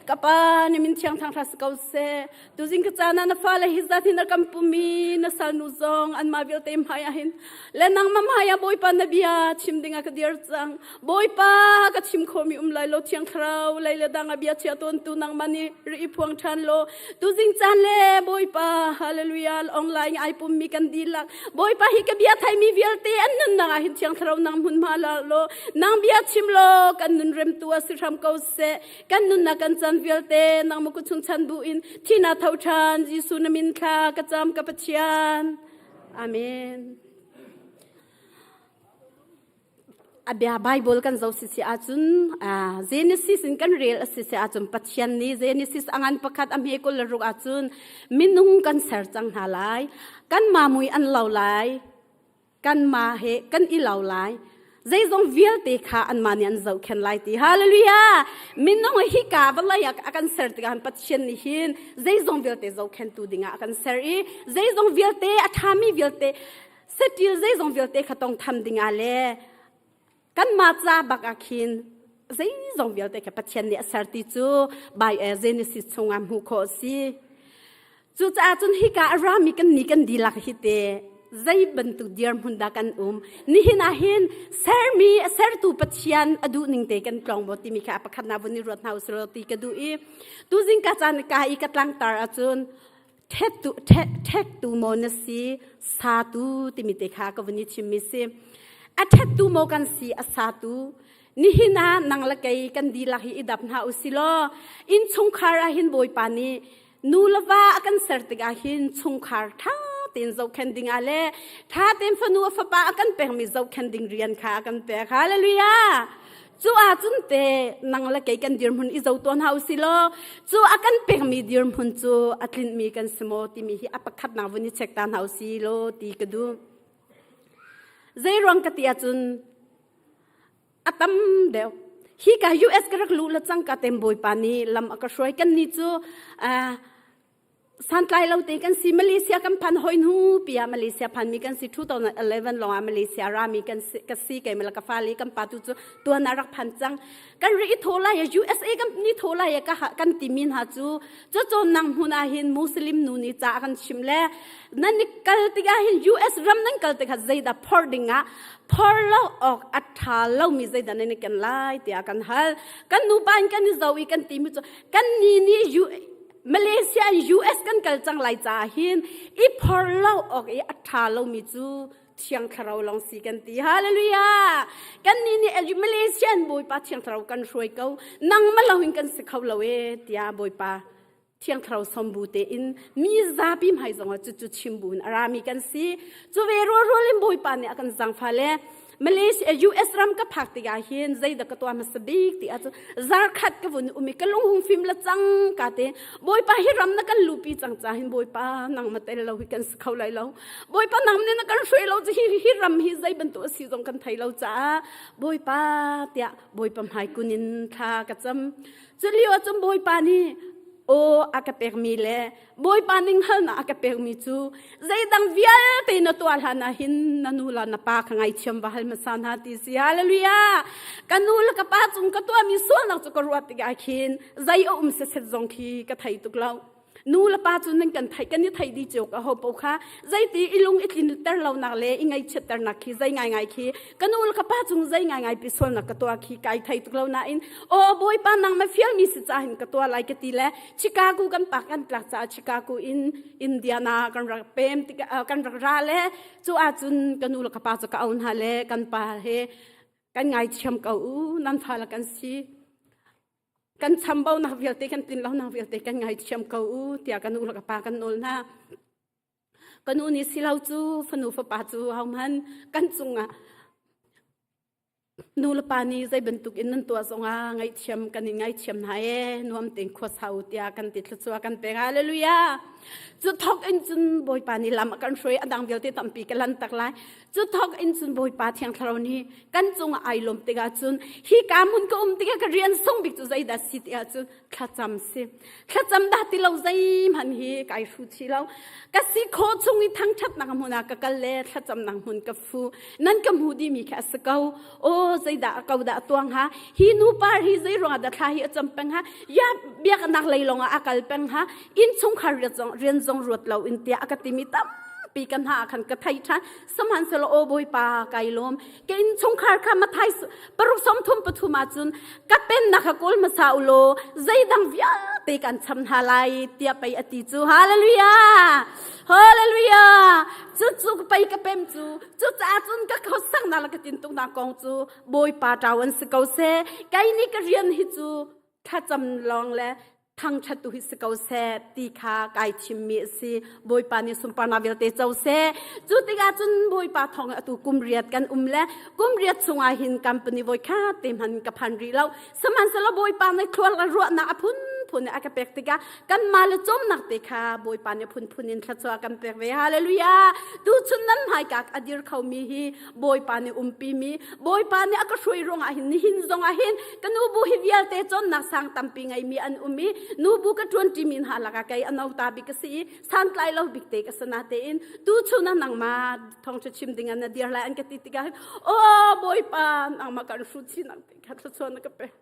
Ka pa na min thiang thang hra si ko seh. Tuzing ka caan ah na fale hi zat hin na kan pumi na salnu zong anmah vialte hmai ah hin le nangmah hmai ah Bawipa na bia chim ding ah ka dir cang. Bawipa ka chim khomi um lai lo Thiang Thlarau lei le dang ah bia chia tawntu nangmah nih ri i phuang ṭhan law tuzing caan le Bawipa hallelujah online ai pummi kan dihlak Bawipa hi ka bia theimi vialte an nunnak ah hin Thiang Thlarau nang hmunhma la law nang bia chim law kan nun remtu ah si hram ko seh. Kan nunnak kan caan vialte nangmah kut chung chan bu in thina tho ṭhan Jesuh na min thla ka cam ka Pathian. Amen. A bia Bible kan zo si si ahcun Genesis in kan rel a si si ahcun Pathian nih Genesis a ngan pakhat a hme 26 ahcun minung kan ser cang hna lai kan ma mui an lo lai kan ma he kan i lo lai. Zeizong vialte kha anmah nih an zohkhenh lai ti. Hallelujah! Minung hi ka vawlei ah a kan ser tikah Pathian nih hin zeizong vialte zohkhenhtu dingah a kan ser i zeizong vialte a ṭhami vialte saṭil zeizong vialte kha tongtham dingah le kanmah ca bak ah khin zeizong vialte kha Pathian nih a ser ti cu Bible Genesis chungah hmuh khawh a si. Cucaah cun hika a rami kan ni kan dihlak hi te zei bantuk dirhmun dah kan um nihin ah hin sermi a sertu Pathian a duh ning te kan tlawng maw timi kha a pakhatnak vun i ruat hna usih ti ka duh i tuzing ka caan ka i ka tlangtar ahcun ṭhettu ṭhektu maw na si satu timi te kha ka vun i chimmi si a ṭhettu maw kan si a satu nihin ah nang le kei kan dihlak hi i dap hna usih law innchungkhar ah hin Bawipa nih nu le va a kan ser tikah hin chungkhar ṭha tein zohkhenh dingah le ṭha tein fanu a fapa a kan pekmi zohkhenh ding rian kha a kan pek. Hallelujah! Cu ahcun te nang le kei kan dirhmun i zo tuan hau si law cu a kan pekmi dirhmun cu a tlinhmi kan si maw timi hi a pakhatnak vun i check ta hna si law ti ka duh. Zei ruang ka ti ahcun a tam deuh hi ka US ka rak luh le cang ka tem bawipa nih lam a ka hruai kan ni cu santlai lo te kan si Malaysia kan phan hoi hnu pia Malaysia phan mi kan si 2011 lawng ah Malaysia rami kan si ka si kei mala ka fale kan pa tu cu tuan a rak phan cang kan ri i tho lai USA kan ni tho lai ka kan ti min ha cu cu cawn nang hmun ah hin Muslim nu nih ca kan chim le nan ni kal tikah hin US ram nan kal tikah zeidah phor ding ah phor lo awk a ṭha lomi zeidah nan i ken lai tiah kan hal kan nupa in kan i zo i kan timi cu kan ni nih Malaysia in US kan kal cang lai caah hin i phor lo awk i a ṭha lomi cu Thiang Thlarau lawng si kan ti. Hallelujah! Kan nih nih Malaysian Bawipa Thiang Thlarau kan hruai ko. Nangmah lo in kan si kho lo e tiah Bawipa Thiang Thlarau sombu tein mi zapi hmai zongah cucu chim bu in a rami kan si. Cu ve rualrual in Bawipa nih a kan zangfah le Malaysia US ram ka phak tikah hin zeidah ka tuah hmasa bik ti ahcun zarkhat ka vun um i ka lung hung fim la cang ka te Bawipa hi ram na kan lupi cang ca hin Bawipa nangmah tel lo hi kan si kho lai lo Bawipa nang nih na kan hruai lo hi hi ram hi zei bantuk a si zong kan thei lo caah Bawipa tiah Bawipa hmai kun in thla ka cam cu lio ah cun Bawipa nih aw a ka pekmi le Bawipa ning halnak a ka pekmi cu zeidang vialte na tuah hlan ah hin na nu le na pa ka ngaithiam va hal hmasa hna ti si hallelujah ka nu le ka pa cung ka tuahmi sualnak cu ka ruah tikah khin zei a um set zong khi ka thei tuk lo nu le pa cu nan kan theih kan i theih dih cio ka ho po kha zeiti i lung i tlin ter lo nak le i ngaihchiat ter nak khi zei ngai ngai khi ka nu le ka pa cung zei ngai ngai pi sual nak ka tuah khi kai thei tuk lo nain aw bawipa nang ma fial mi si ca hin ka tuah lai ka ti le Chicago kan pak kan tlak caah Chicago in Indiana kan rak pem tik kan rak ra le cu ahcun ka nu le ka pa cu ka au hna le kan pa he kan ngaithiam ko u nan fa le kan si kan chambaunak vialte kan tlinlonak vialte kan ngaithiam ko u tiah ka nu le ka pa kan nawl hna ka nu nih silo cu fanu fapa cu hohmanh kan cungah nu le pa nih zei bantuk in nan tuah zongah ngaihthiam kan in ngaithiam hna e nuam tein khua sau tiah kan ti thluachuah kan pek hallelujah cu thok in cun bawipa nih lam a kan hruai a dang vialte tampi ka lan tak lai Cu thawk in cun Bawipa Thiang Thlarau nih kan cungah ai lawm tikah cun hi ka hmun ka um tikah ka rian sung bik cu zeidah si ti ahcun thlacam si. Thlacam dah ti lo zeihmanh hi kai hru chi lo. Ka si khawh chung i thangṭhatnak hmun ah ka kal le thlacamnak hmun ka fu. Nan ka hmu dihmi khi a si ko. Aw zeidah a ko dah a tuang ha? Hi nu par hi zei ruangah dah thla hi a cam peng ha? Ya biaknak lei lawngah a kal peng ha? Innchungkhar rian zong ruat lo in tiah a ka timi tam tampi kan ha khan ka thei ṭhan sihmanhsehlaw aw bawipa kai lawm ka innchungkhar kha mathai paruk som thum pathum ahcun ka pennak kha kawl hmasa u law zeidang vialte kan cham hna lai tiah pei a ti cu hallelujah hallelujah cu cu pei ka pem cu cu caah cun ka khosaknak le ka tintuknak kong cu bawipa ṭau an si ko seh kei nih ka rian hi cu thlacam lawng le thangṭhat tu hi si ko seh ti kha kai thimmi a si bawipa nih sunparnak vialte co seh cu tikah cun bawipa thawng atu kum riat kan um le kum riat chungah hin company voi kha te hman ka phan rih lo sihmanhsehlaw bawipa nih thlual ruahnak a phun. phunphun a ka pek tikah kanmah le cawmnak te kha Bawipa nih phunphun in thluachuah kan pek ve. Hallelujah! Tuchun nan hmaika a dir khomi hi Bawipa nih umpi mi, Bawipa nih a ka hruai ruangah hin nihin zongah hin ka nubu hi vialte cawnnak sang tampi ngeimi an um i nubu ka ṭuanṭi mi hna lakah kei a nota bik ka si i santlai lo bik te ka si natein tuchun ah nangmah thawngṭha chim ding ah na dir lai an ka ti tikah hin aw Bawipa nangmah kan hrut sinak te kha thluachuah na ka pek.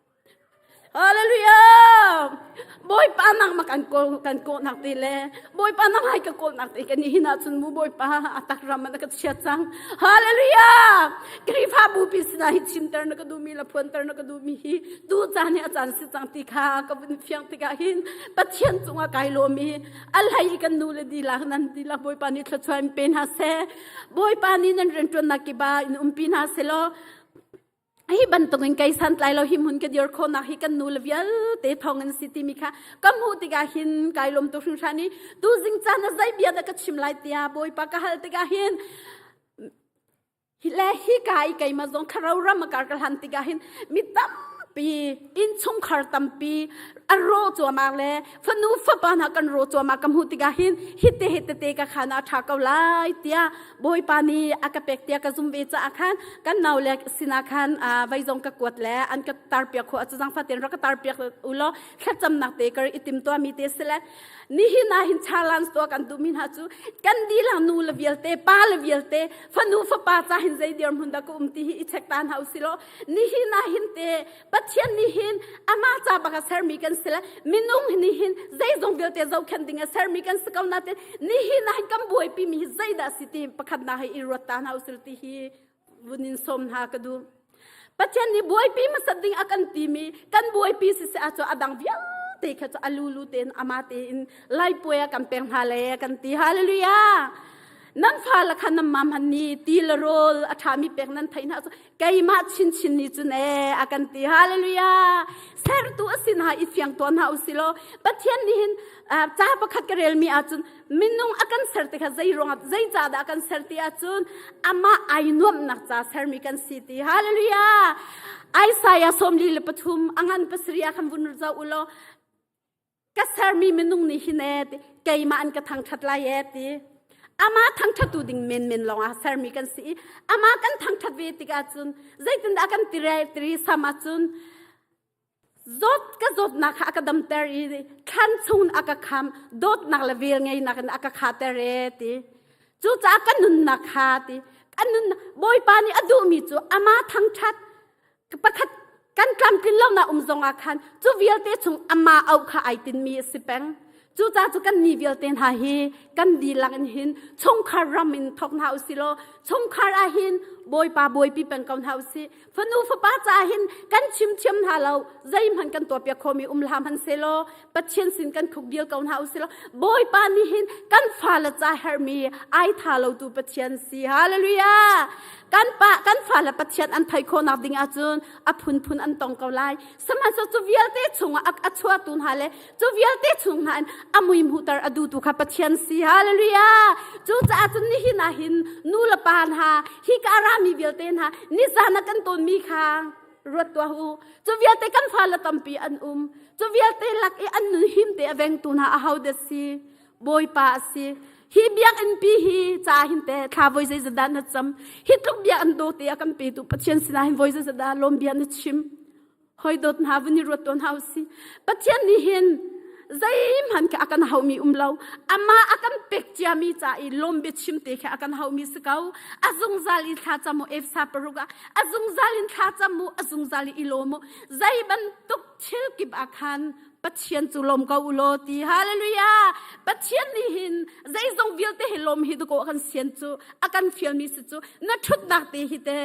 Hallelujah! Bawipa nangmah kan kawl kan kawlnak te le Bawipa nang hai ka kawlnak te kan hin ahcun mu Bawipa a tak ram na ka chiat cang. Hallelujah! Khrihfabu pi sinah hi chimter na ka duhmi le phuanter na ka duhmi hi tu caan hi a caan si cang ti kha ka vun fiang tikah hin Pathian cungah kai lawm i a hlei kan nu le dihlak nan dihlak Bawipa nih thluachuah in pe hna seh. Bawipa nih nan rianṭuannak kip ah in umpi hna seh law hi bantukin kei santlai lo hi hmun ka dir khawhnak hi kan nu le vialte thawng in si timi kha ka hmuh tikah hin kai lawm tuk hringhran i tuzing caan ah zei bia dah ka chim lai tiah Bawipa ka hal tikah hin hi le hi ka i keimah zong thlarau ram a kar ka hlan tikah hin mi tampi innchungkhar tampi a ro cuahmah le fanu fapa hna kan ro cuahmah ka hmuh tikah hin hite hite te ka khan a ṭha ko lai tiah Bawipa nih a ka pek tiah ka zum ve caah khan kan nau le sinah khan vei zong ka kuat le an ka tarpiak khawh cu zangfah tein rak ka tarpiak u law thlacamnak te kar i tim tuahmi te si le nihin ah hin challenge tuah kan duhmi hna cu kan dilang nu le vialte pa le vialte fanu fapa ca hin zei dirhmun dah ka um ti hi i check ta hna usih law nihin ah hin te Pathian nih hin amah ca bak a sermi kan si le minung nih hin zeizong vialte zohkhenh ding a sermi kan si ko nain nihin ah hin kan buaipi mi hi zeidah si ti pakhatnak hi i ruat ta hna usil ti hi vun in sawm hna ka duh. Pathian nih buaipi hmasat ding a kan timi kan buaipi si si ahcun a dang vialte kha cu a lulu tein ama tein laipuai a kan pek hna le kan ti hallelujah nan fale kha nan mam han ni ti le rawl a ṭhami pek nan theih hna cu keimah chinchin nih cun ee a kan ti hallelujah sertu a sin ha i fiang tuan ha usih law pathian nih hin ca pakhat ka relmi ahcun minung a kan ser ti kha zei ruangah zei ca dah a kan ser ti ahcun amah ai nuamhnak ca sermi kan si ti hallelujah Isaiah 43 a ngan pasarih ah khan vun zoh u law ka sermi minung nih hin ee ti keimah an ka thangṭhat lai ee ti amah thangṭhattu ding menmen lawngah sermi kan si i amah kan thangṭhat ve tikah cun zeitindah kan tiri tiri sam ahcun zawt ka zawtnak kha a ka damter i thlan chung a ka kham dawtnak le vel ngeinak in a ka khater ee ti cucaah ka nunnak kha ti kan nun bawipa nih a duhmi cu amah thangṭhat pakhat kan tlamtlin lonak um zongah khan cu vialte chung amah auh kha ai tinmi a si peng cucaah cu kan ni vialte hna hi kan dihlak in hin chungkhar ram in thok hna usih law chungkhar ah hin bawipa bawipi peng ko hna usih fanu fapa caah hin kan chim thiam hna lo zeihmanh kan tuahpiak khomi um hlah hmanh selaw pathian sin kan khuk dil ko hna usih law bawipa nih hin kan fale ca herhmi ai tha lo tu pathian si hallelujah Kan pa kan fale Pathian an theih khawhnak ding ahcun a phunphun an tong ko lai. Sihmanhsehlaw cu vialte chungah a, a chuahtu hna le cu vialte chung hna in a mui hmuhter a duhtu kha Pathian si. Hallelujah! Cucaah cun nihin ah hin nu le pa hna hi ka rami vialte hna nizan ah kan tawnmi kha ruat tuah u. Cu vialte kan fale tampi an um. Cu vialte lak i an nun him te a vengtu hna aho dah si? Bawipa a si. Hi biakinn pi hi ca hin te thla voi zeizat na cam. Hi tluk bia an daw te a kan petu Pathian sinah hin voi zeizat dah lawm bia na chim. Hoi dawt hna vun i ruat tawn hau si. Pathian nih hin zeihmanh kha a kan haumi um lo. Amah a kan pek ciami ca i lawm bia chim te kha a kan haumi si ko. A zungzal i thla cam u Efsa paruk ah a zungzal in thla cam u a zungzal i lawm u. Zei bantuk thil kip ah khan Pathian cu lawm ko u law ti hallelujah Pathian nih hin zeizong vialte hi lawm hi duko kan sian cu a kan fialmi si cu na thutnak te hi te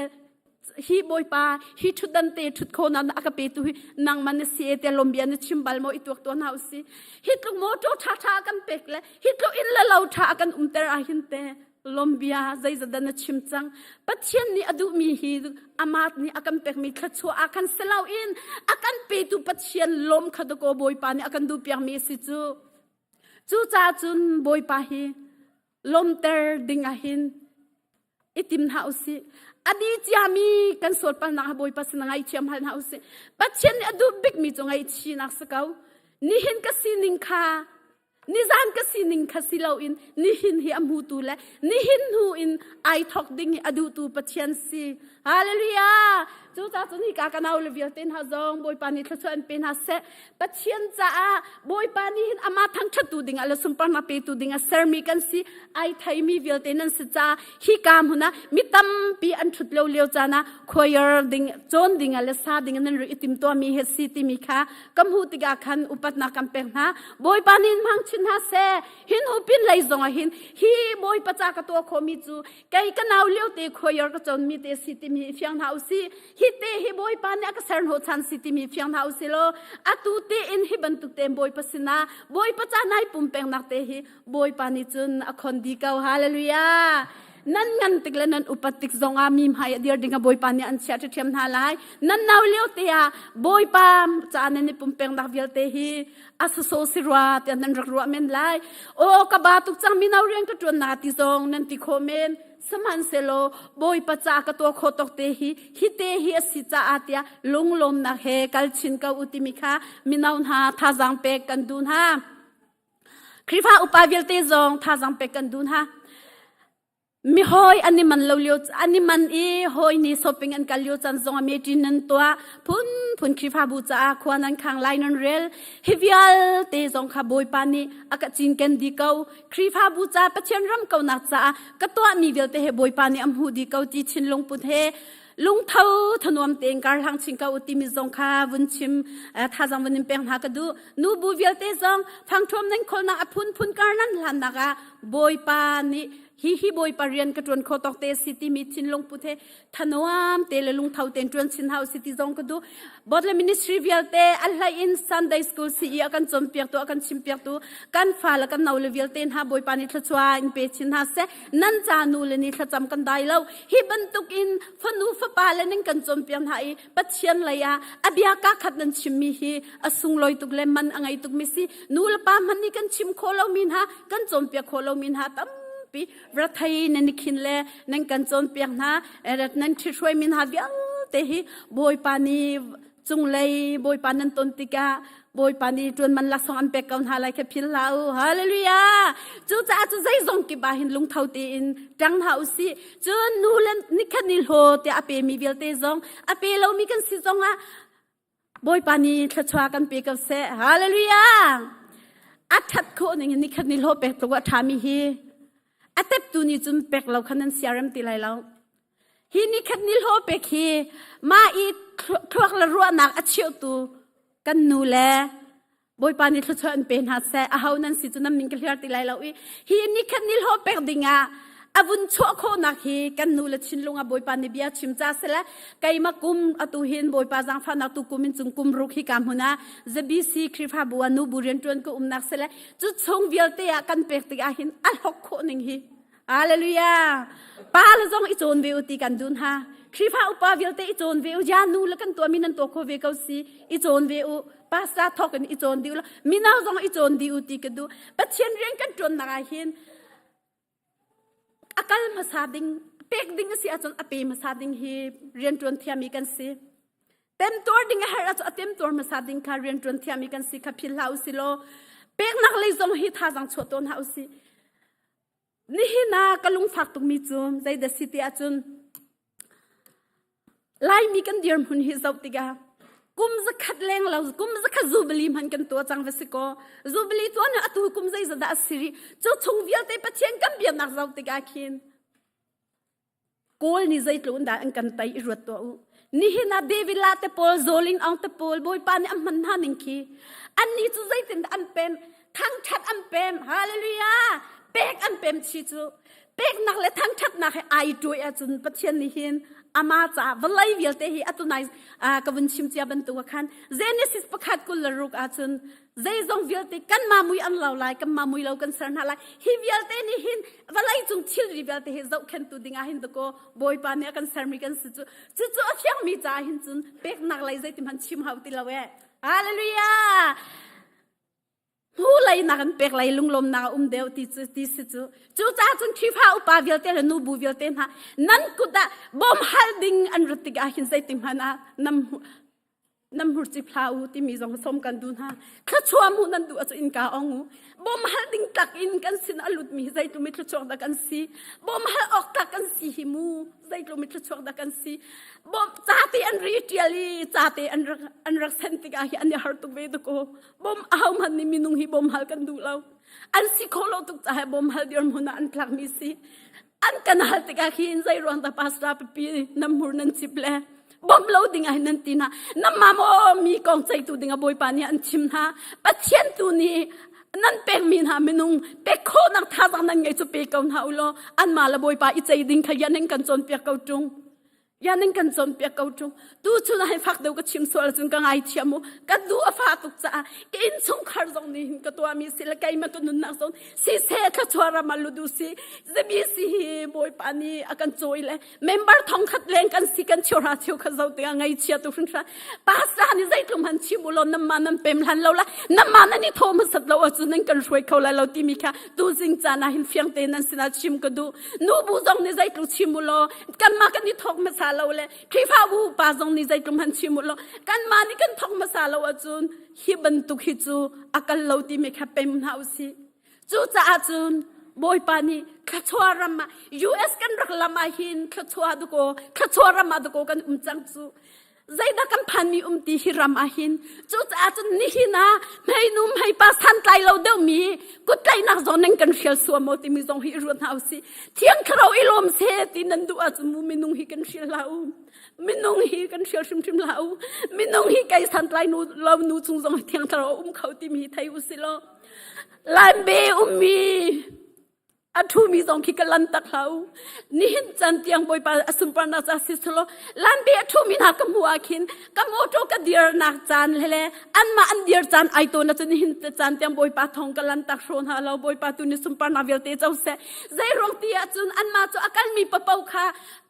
hi bawipa hi thutdan te thut kho na a ka pe tu hi nangman na si te lawm bia na chim bal mo i tuak tuan hau si hi tluk motor tha tha kan pek le hi tluk in le lo tha kan umter ah hin te Lombia zeizat na chim cang Pathian nih a duhmi hi amah nih a kan pekmi thluachuah ah khan si loin a kan petu Pathian lawm kha dakaw Bawipa nih a kan duhpiakmi a si cu cucaah cun Bawipa hi lawmter ding ah hin i tim hna usih a di ciami kan sualpalnak ah Bawipa sin ngaithiam hal hna usih Pathian nih a duh bikmi cu ngaihchihnak si ko. Nihin ka sining kha nizan ka sining kha si loin nihin hi a hmutu le nihin hnu in ai thok ding hi a duhtu Pathian si. Hallelujah! Cucaah cun hika ka nau le vialte hna zong Bawipa nih thluachuah in pe hna seh. Pathian caah Bawipa nih hin amah thangṭhattu dingah le sunparnak petu dingah sermi kan si. Ai theimi vialte nan si caah hika hmun ah mi tampi an ṭhut lio lio caan ah choir ding cawn dingah le sa ding nan rak i timtuahmi hi si timi kha ka hmuh tikah khan upatnak kan pek hna. Bawipa nih in hmang chin hna seh. Hin upin lei zongah hin hi Bawipa ca ka tuah khawhmi cu kei ka nau lio te choir ka cawnmi te si timi hi fiang hna usih. Hi te hi Bawipa nih a ka ser hnawhchan si timi fiang hna usih law atu te in hi bantuk tein Bawipa sinah Bawipa ca nai pumpengnak te hi Bawipa nih cun a khon di ko. Hallelujah! Nan ngan tik le nan upat tik zongah mi hmai a dir ding ah Bawipa nih an chiah ṭhiam hna lai. Nan nau lio te ah Bawipa ca nan i pumpengnak vialte hi a soso si rua tiah nan rak ruah men lai. Aw ka ba tuk cang mino rian ka ṭuan na ti zong nan ti khawh men. Sihmanhsehlaw Bawipa ca ka tuah khawh tawk te hi hi te hi a si caah tiah lunglawmnak he kal chin ko u timi kha mino hna thazaang pek kan duh hna. Khrihfa upa vialte zong thazaang pek kan duh hna. Mi hawi an i man lo lio an i man i hawi nih shopping an kal lio caan zong ah meeting nan tuah phunphun Khrihfabu caah khua nan khang lai nan rel hi vialte zong kha Bawipa nih a ka cinken dih ko Khrihfabu ca Pathian ram kaunak caah ka tuahmi vialte he Bawipa nih a hmuh dih ko ti thinlung put he lungtho thanuam tein karhlang chin ko u timi zong kha vun chim thazang vun in pek hna ka duh nubu vialte zong fangṭhuam nan kholnak a phunphun kar nan hlannak ah Bawipa nih hi hi Bawipa rian ka ṭuan kho tawk te si timi thinlung put he thanuam te le lungtho tein ṭuan chin hau si ti zong ka duh. Bodle ministry vialte a hlei in Sunday school CE a kan cawnpiaktu a kan chimpiaktu kan fa le kan no le vialte hna Bawipa nih thluachuah in pe chin hna seh. Nan ca nu le ni thlacam kan dai lo. Hi bantuk in fanu fapa le ning kan cawnpiak hna i Pathian lei ah a bia ka khat nan chimmi hi a sunglawi tuk le man a ngei tuk mi si. Nu le pa hmanh nih kan chim khawh lomi hna kan cawnpiak khawh lomi hna tampi rathei nan i khin le nan kan cawnpiak hna nan ṭhithruai mi hna vialte hi Bawipa nih cunglei Bawipa nan ton tikah Bawipa nih ṭuan man laksawng an pek ko hna lai kha phil hlah u. Hallelujah! Cucaah cu zeizong kip ah hin lungtho tein ṭang hna u sih. Cun nu le nikhat ni hlaw tiah a pemi vialte zong a pe lomi kan si zongah Bawipa nih thluachuah kan pe ko seh. Hallelujah! A ṭhat khawh ning in nikhat ni hlawh pek tluk a ṭhami hi a teptu nih cun pek lo kha nan siarem ti lai lo. Hi nikhat ni hlawh pek hi mah i thluak le ruahnak a cheuhtu kan nu le Bawipa nih thluachuah in pe hna seh. Aho nan si cu nan min ka hliar ti lai lo i hi nikhat ni hlawh pek ding ah a vun chuah khawhnak hi kan nu le thinlung ah Bawipa nih bia chim ca sele keima kum atu hin Bawipa zaangfahnak tu kum in cung kum ruk hi ka hmun ah ZBC Khrihfabu ah nubu rianṭuan ka umnak sele cu chung vialte ah kan pek tik ah hin a hlok khawh ning hi Hallelujah. Pa le zong i cawn ve u ti kan dun ha. Khrihfa upa vialte i cawn ve u. Ja nu le kan tuah mi nan tuah kho ve ko si. I cawn ve u. Pastor thawk in i cawn dih u. Mino zong i cawn dih u ti ka duh. Pathian rian kan tuan nak ah hin a kal hmasa ding pek ding a si ahcun a pe hmasa ding hi rian tuan thiami kan si. Temtuar ding a herh ahcun a temtuar hmasa ding kha rian tuan thiami kan si kha phil hlah u si law peknak lei zong hi thazang chuah tawn hlah u si. Nihin ah ka lungfak tukmi cu zeidah si ti ahcun Laimi kan dirhmun hi zoh tikah kum zakhat leng lo kum zakhat zubili hman kan tuah cang va si kaw zubili tuah nih atu kum zeizat dah a si rih cu chung vialte Pathian kan biaknak zoh tikah khin Kawl nih zeitluk in dah an kan tei i ruat tuah u. Nihin ah David la te pawl, Zoling Aung te pawl, Bawipa nih a hman hna ning khi. Annih cu zeitin dah an pem? Thangṭhat an pem. Hallelujah! Pek an pem chi cu. Peknak le thangṭhatnak he ai ṭuai ahcun Pathian nih hin ama caah vawlei vialte hi atu nai ka vun chim cia bantuk ah khan Genesis pakhat 26 ahcun zeizong vialte kanmah mui an lo lai kanmah mui lo kan ser hna lai hi vialte nih hin vawlei cung thilri vialte hi zohkhentu ding ah hin dakaw bawipa nih a kan sermi kan si cu cucu a fiangmi caah hin cun peknak lei zeitin hmanh chim hau ti lo e hallelujah hnu lei nak in pek lei lunglawmnak a um deuh ti cu ti si cu cucaah cun Khrihfa upa vialte le nubu vialte hna nan kut ah bawm hal ding an rat tikah hin zeitin hmanh ah nam. Nam hmur cip hlah u timi zong sawm kan duh hna. Thluachuah hmuh nan duh ahcun innka ong u. Bawm hal ding tlak in kan sin a lutmi hi zeitluk mi thluachuak dah kan si. Bawm hal awk tlak kan si hi mu zeitluk mi thluachuak dah kan si. Bawm ca te an ri ṭial i ca te an rak an rak sen tikah hi an i har tuk ve tuk aw. Bawm ahohmanh nih minung hi bawm hal kan duh lo. An si khawh lo tuk caah bawm hal dirhmun ah an tlakmi si. An kan hal tikah khin zei ruang dah pastor pipi nan hmur nan cip le bawmh lo ding ah hin nan ti hna. Namah maw mi kong ceihtu ding ah Bawipa nih an chim hna. Pathian tu nih nan pekmi hna minung pek khawhnak thazaang nan ngei cu pe ko hna u law anmah le Bawipa i cei ding kha yan in kan cawnpiak ko ṭung. Ya nan kan cawnpiak ko ṭung. Tu chun ah hin fak deuh ka chim sual ahcun ka ngaithiam u. Ka duh a fa tuk caah ka innchungkhar zong nih hin ka tuahmi si le keimah ka nunnak zong siseh thluachuah ram ah lut u si. ZBC hi Bawipa nih a kan cawi le member thongkhat leng kan si kan cheuhra cheukhat zo tikah ngaihchia tu hringhran. Pastor nih zeitlum han chim u law nanmah nan pem hlan lo la nanmah nan i thawh hmasat lo ahcun nan kan hruai kho lai lo timi kha tu zing caan ah hin fiang tein nan sinah chim ka duh. Nubu zong nih zeitluk chim u law kanmah kan i thawk hmasa lo le Khrihfabu pa zong nih zeitluk hmanh chim u law kanmah nih kan thawk hmasa lo ahcun hi bantuk hi cu a kal lo timi kha pem hna u sih. Cucaah cun Bawipa nih thluachuah ram ah US kan rak lam ah hin thluachuah dukaw thluachuah ram ah dukaw kan um cang cu. Zeidah kan phanmi um ti hi ram ah hin cucaah cun nihin ah hmeinu hmeipa santlai lo deuhmi kuttlaihnak zong nan kan hrial suam maw timi zong hi i ruat hna usih. Thiang Thlarau i lawm seh ti nan duh ahcun mu minung hi kan hrial hlah u. Minung hi kan hrial hrimhrim hlah u. Minung hi kei santlai nu lo nu chung zong hi Thiang Thlarau a um kho timi hi thei usih law. Laimbe ummi a ṭhumi zong khi ka lan tak hlah u. Nihin caan tiang Bawipa a sunparnak ca si selaw lanbe a ṭhumi hna ka hmuh ah khin ka mawṭaw ka dirnak caan le le anmah an dir caan ai tawn ahcun nihin caan tiang Bawipa thawng ka lan tak hraw hna lo. Bawipa tu nih sunparnak vialte co seh. Zei ruang ti ahcun anmah cu a kalmi papo kha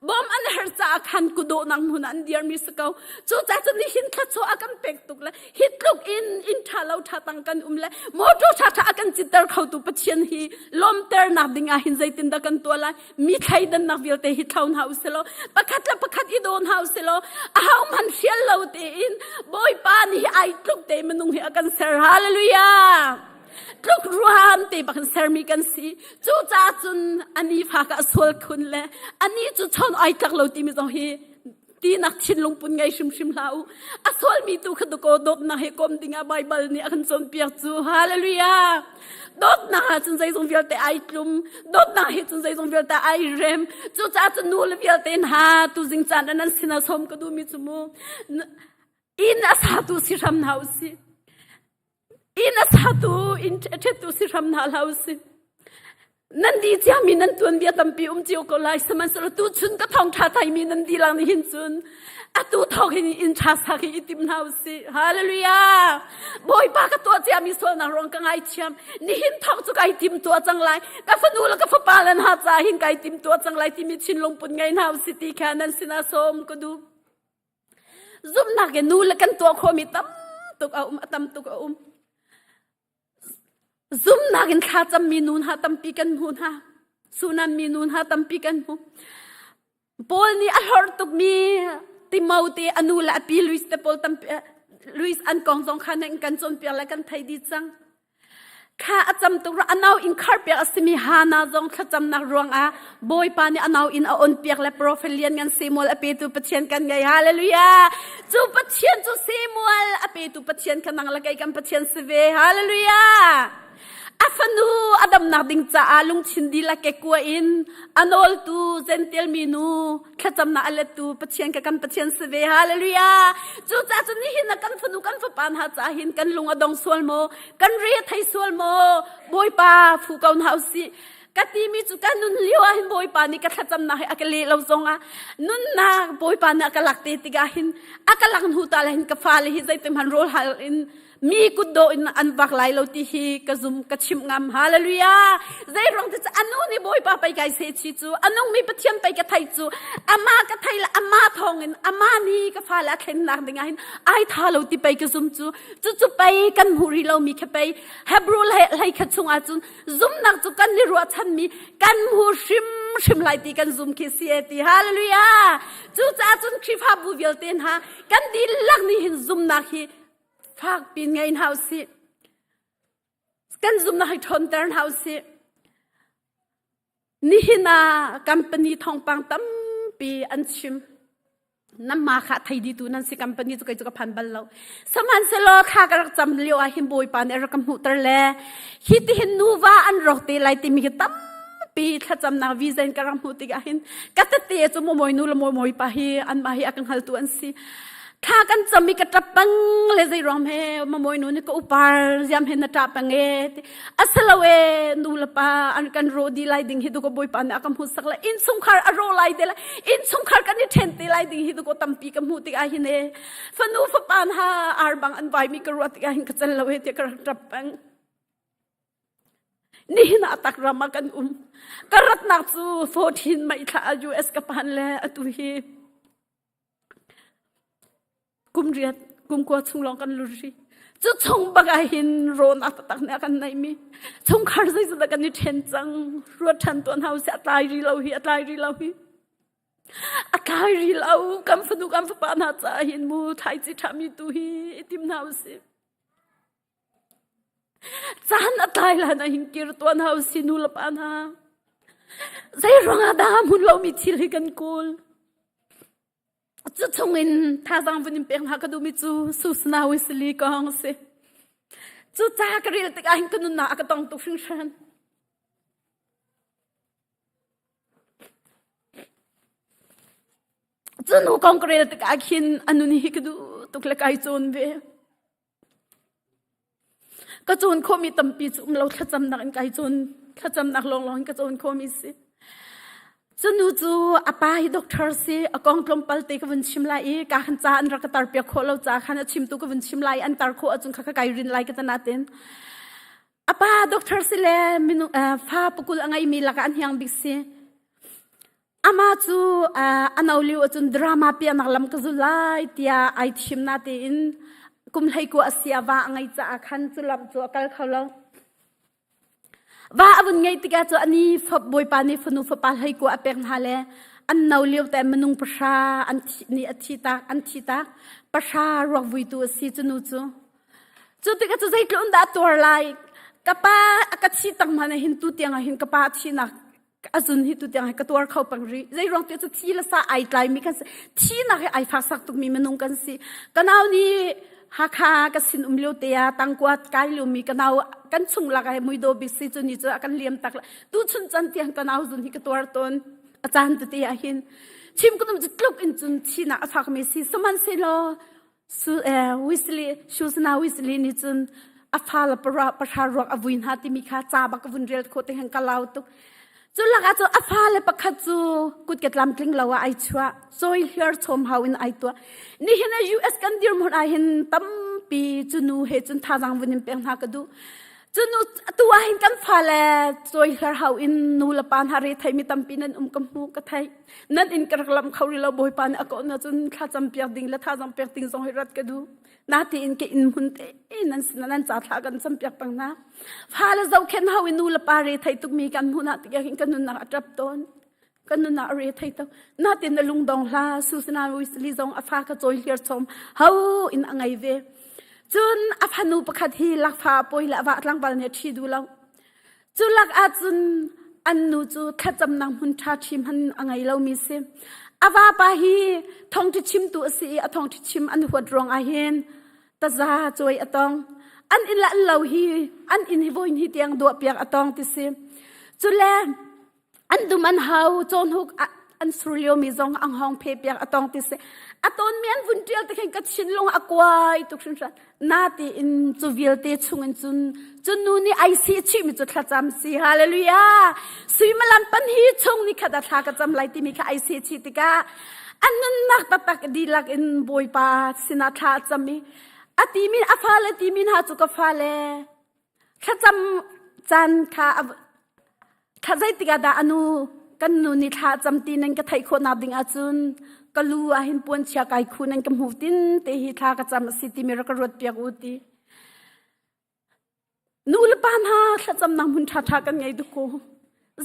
bawm an her caah khan kudawhnak hmun ah an dirmi si ko. Cucaah cun nihin thluachuah a kan pek tuk le hi tluk in inn ṭha lo ṭha tang kan um le motor ṭha ṭha a kan citter khotu Pathian hi lawmternak ding ah hin zeitindah kan tuah lai mi thleidannak vialte hi thlo hna usih law pakhat le pakhat i daw hna usih law ahohmanh hrial lo tein Bawipa nih hi ai tluk te minung hi a kan ser hallelujah tluk ruam te bak in sermi kan si cu caah cun ani fa ka sual khun le ani cu chon ai tlak lo timi zong hi tinak thinlung pun ngei hrimhrim hlah u a sualmi tu kha dakaw dawtnak he kom dingah Baibal nih a kan cawnpiak cu hallelujah dawtnak ah cun zeizong vialte ai tlum dawtnak he cun zeizong vialte ai rem cucaah cun nu le vialte hna tuzing caan ah nan sinah sawm ka duhmi cu mu inn a satu si hram hna u sih Inn a satu, inn a ṭhettu si hram hna hlah usih. Nan di ciami nan tuanbia tampi um cio ko lai. Sihmanhsehlaw tuchun ka thawngṭha thaimi nan dihlak nih hin cun atu thawk hin inn ṭha sak hi i tim hna usih. Hallelujah! Bawipa ka tuah ciami sualnak ruang ka ngaithiam. Nihin thawk cu kai tim tuah cang lai. Ka fanu le ka fapa le hna caah hin kai tim tuah cang lai timi thinlung put ngei hna usih ti kha nan sinah sawm ka duh. Zumhnak in nu le kan tuah khawhmi tam tuk a um, a tam tuk a um. Zumhnak in thlacammi nu hna tampi kan hmu hna. Sunan mi nu hna tampi kan hmu. Paul nih a hlorh tukmi Timote a nu le a pi Luis te pawl tampi Luis an kong zong kha nan kan cawnpiak le kan thei dih cang. Thla a cam tuk a nau inn kharpiak a simi Hana zong thlacamnak ruangah Bawipa nih a nau inn a onpiak le profet lianngan Samuel a petu Pathian kan ngei. Hallelujah! Cu Pathian cu Samuel a petu Pathian kha nang le kei kan Pathian si ve. Hallelujah! A fanu a damnak ding caah lungthin dihlak kekua in a nawltu Gentile minu thlacamnak a lettu Pathian ka kan Pathian si ve hallelujah cucaah cun nihin ah kan fanu kan fapa hna caah hin kan lung a dong sual maw kan re a thei sual maw Bawipa fu ko hna usih ka timi cu ka nun lio ah hin Bawipa nih ka thlacamnak hi a ka leh lo zong ah nunnak Bawipa nih a ka lak te tikah hin a ka lak hnu ta le hin ka fale hi zeitin hmanh rawl hal in Mi kutdawh in an vak lai lo ti hi ka zum ka chimh ngam. Hallelujah! Zei ruang ti cu anu nih Bawipa pei kai se chi cu a nungmi Pathian pei ka thei cu ama ka thei le ama thawng in ama nih ka fale a thlennak ding ah hin ai tha lo ti pei ka zum cu cucu pei kan hmuh rih lomi kha pei Hebrew hlei khat chung ah cun zumnak cu kan i ruahchanmi kan hmu hrimhrim lai ti kan zum khi si e ti hallelujah cucaah cun Khrihfabu vialte hna kan dihlak nih hin zumnak hi fak pin ngei hna usih kan zumnak hi ṭhawnter hna usih nihin ah company thawngpang tampi an chim namma kha thei di tu nan si company cu kei cu ka phan bal lo sihmanhsehlaw thla ka rak cam lio ah hin bawipa nih a rak ka hmuhter le hi ti hin nuva an rawk te lai timi hi tampi thlacamnak visa in ka rak hmuh tikah hin ka tete cu mawi nu le mawi pa hi anmah hi a ka hngaltu an si Thla kan cam i ka ṭap pang le zei ruang he mamawi nu nih ka upar ziam he na ṭah pang e ti asalo e nu le pa an kan ro di lai ding hi tu ko bawipa nih a ka hmuh sak le innchungkhar a ro lai te le innchungkhar kan i ṭhen te lai ding hi tu ko tampi ka hmuh tikah hin e fanu fapa hna ar bang an vai mi ka ruah tikah hin ka cel lo e tiah ka rak ṭap peng Nihin ah tak ram ah kan um. Ka ratnak cu 14 May thla US ka phan le atu hi Kum riat, kum kua chung lawng kan lut rih. Cu chung bak ah hin rawn a taktak nih a kan neihmi chungkhar zeizat kan i ṭhen cang. Ruat ṭhan tuan hau si a tlai rih lo hi, a tlai rih lo hi. A tlai rih lo. Kan fanu kan fapa hna caah hin mu thlaici ṭhami tu hi i tim hna usih. Caan a tlai lan ah hin kir tuan hau si nu le pa hna. Zei ruangah dah hmun lomi thil hi kan kawl? Cu chungin thazaang vun in pek hna ka duhmi cu Susana Wesley kong a si. Cu ca ka rel tikah hin ka nunnak a ka tong tuk hringhran. Cu nu kong ka rel tikah khin a nun hi ka duh tuk le kai cawn ve. Ka cawn khawhmi tampi cu um lo thlacamnak in kai cawn thlacamnak lawnglawng in ka cawn khawhmi si. Cu nu cu a pa hi doctor si a kong tlawmpal te ka vun chim lai i ka khan ca an rak ka tar piak khawh lo ca khan a chimtu ka vun chim lai an tar khawh ahcun kha ka kai rin lai ka ta natin a pa doctor si le minu fa pakul a ngeimi lakah an hiang bik si Amah cu a no lio ahcun drama piahnak lam ka zul lai tiah ai thim natein kum 19 a si ah va a ngei caah khan cu lam cu a kal kho lo. Va a vun ngeih tikah cu ani bawipa nih fanu fapa 19 a pek hna le an no lio te minung pahra an thi nih a thi tak an thi tak pahra ruak vuitu a si cu nu cu. Cu tikah cu zeitluk in dah a tuar lai ka pa a ka thi tak hmanh ah hin tu tiang ah hin ka pa a thihnak a zun hi tu tiang hi ka tuar kho peng rih zei ruang ti cu thi le sa ai tlai mi kan si thi nak hi ai fak sak tuk mi minung kan si ka nau nih Hakha ka sin um lio te ah tangkua kai lio mi ka nau kan chung lak ah muido bik si cu ni cu a kan liam tak la tu chun chan tiang ka nau zun hi ka tuar tawn a caan tete ah hin chim ka tum cu tluk in cun thi nak a fak mi si sihmanhsehlaw Su eh, Wesley, Susanna Wesley nih cun a fa le para pahra ruak a vui hna timi kha ca bak ka vun rel khawh te khan ka lau tuk. Cu lakah cu a fa le pakhat cu kut ke tlamtling lo ah ai chuah, cawi hliar chom hau in ai tuah. Nihin ah US kan dirhmun ah hin tampi cu nu he cun thazaang vun in pek hna ka duh. Cu nu tu ah hin kan fale cawi hliar hau in nu le pa hna re theimi tampi nan um ka hmu ka theih. Nan inn ka rak lam kho rih lo Bawipa nih a kawh na cun thlacam piak ding le thazang pek ding zong hi rat ka duh. Natein ka inn hmun te nan sin nan ca thla kan cam piak pang na. Fale zohkhenh hau i nu le pa re thei tuk mi kan hmuh na tik hin kan nunnak a ṭap tawn. Kan nunnak a re thei tuk. Natein na lungdong hla Susana Wesley zong a fa ka cawi hliar chom ho in a ngei ve. Cun a fanu pakhat hi lakfa a pawi le a va tlangval nih a ṭhi duh lo. Cu lak ahcun an nu cu thlacamnak hmun ṭha ṭhi hmanh a ngei lomi si. A vapa hi thawngṭha chimtu a si i a thawngṭha chim an huat ruang ah hin taza cawi a tong. An inn le an lo hi an inn hi voin hi tiang duahpiak a tong ti si. Cule an dum an hau cawhnuk an sur liomi zong ang hong phe piak a tong ti si. A tawnmi an vun ṭial te khin ka thinlung a kuai tuk hringhran. Natein cu vialte chungin cun cu nu nih ai sih chihmi cu thlacam si hallelujah suimilam pan hi chung ni khat a thla ka cam lai timi kha ai sih chih tikah a nunnak taktak dihlak in Bawipa sinah thla a cam i. A timi a fale timi hna cu ka fale thlacam caan kha thla zeitik ah dah a nu kan nu nih thla a cam ti nan ka theih khawhnak ding ahcun ka lu ah hin puanchia kai khu nan ka hmuh tin te hi thla ka cam a si timi rak ka ruat piak u ti. Nu le pa hna thlacamnak hmun ṭhaṭha kan ngei duk ko.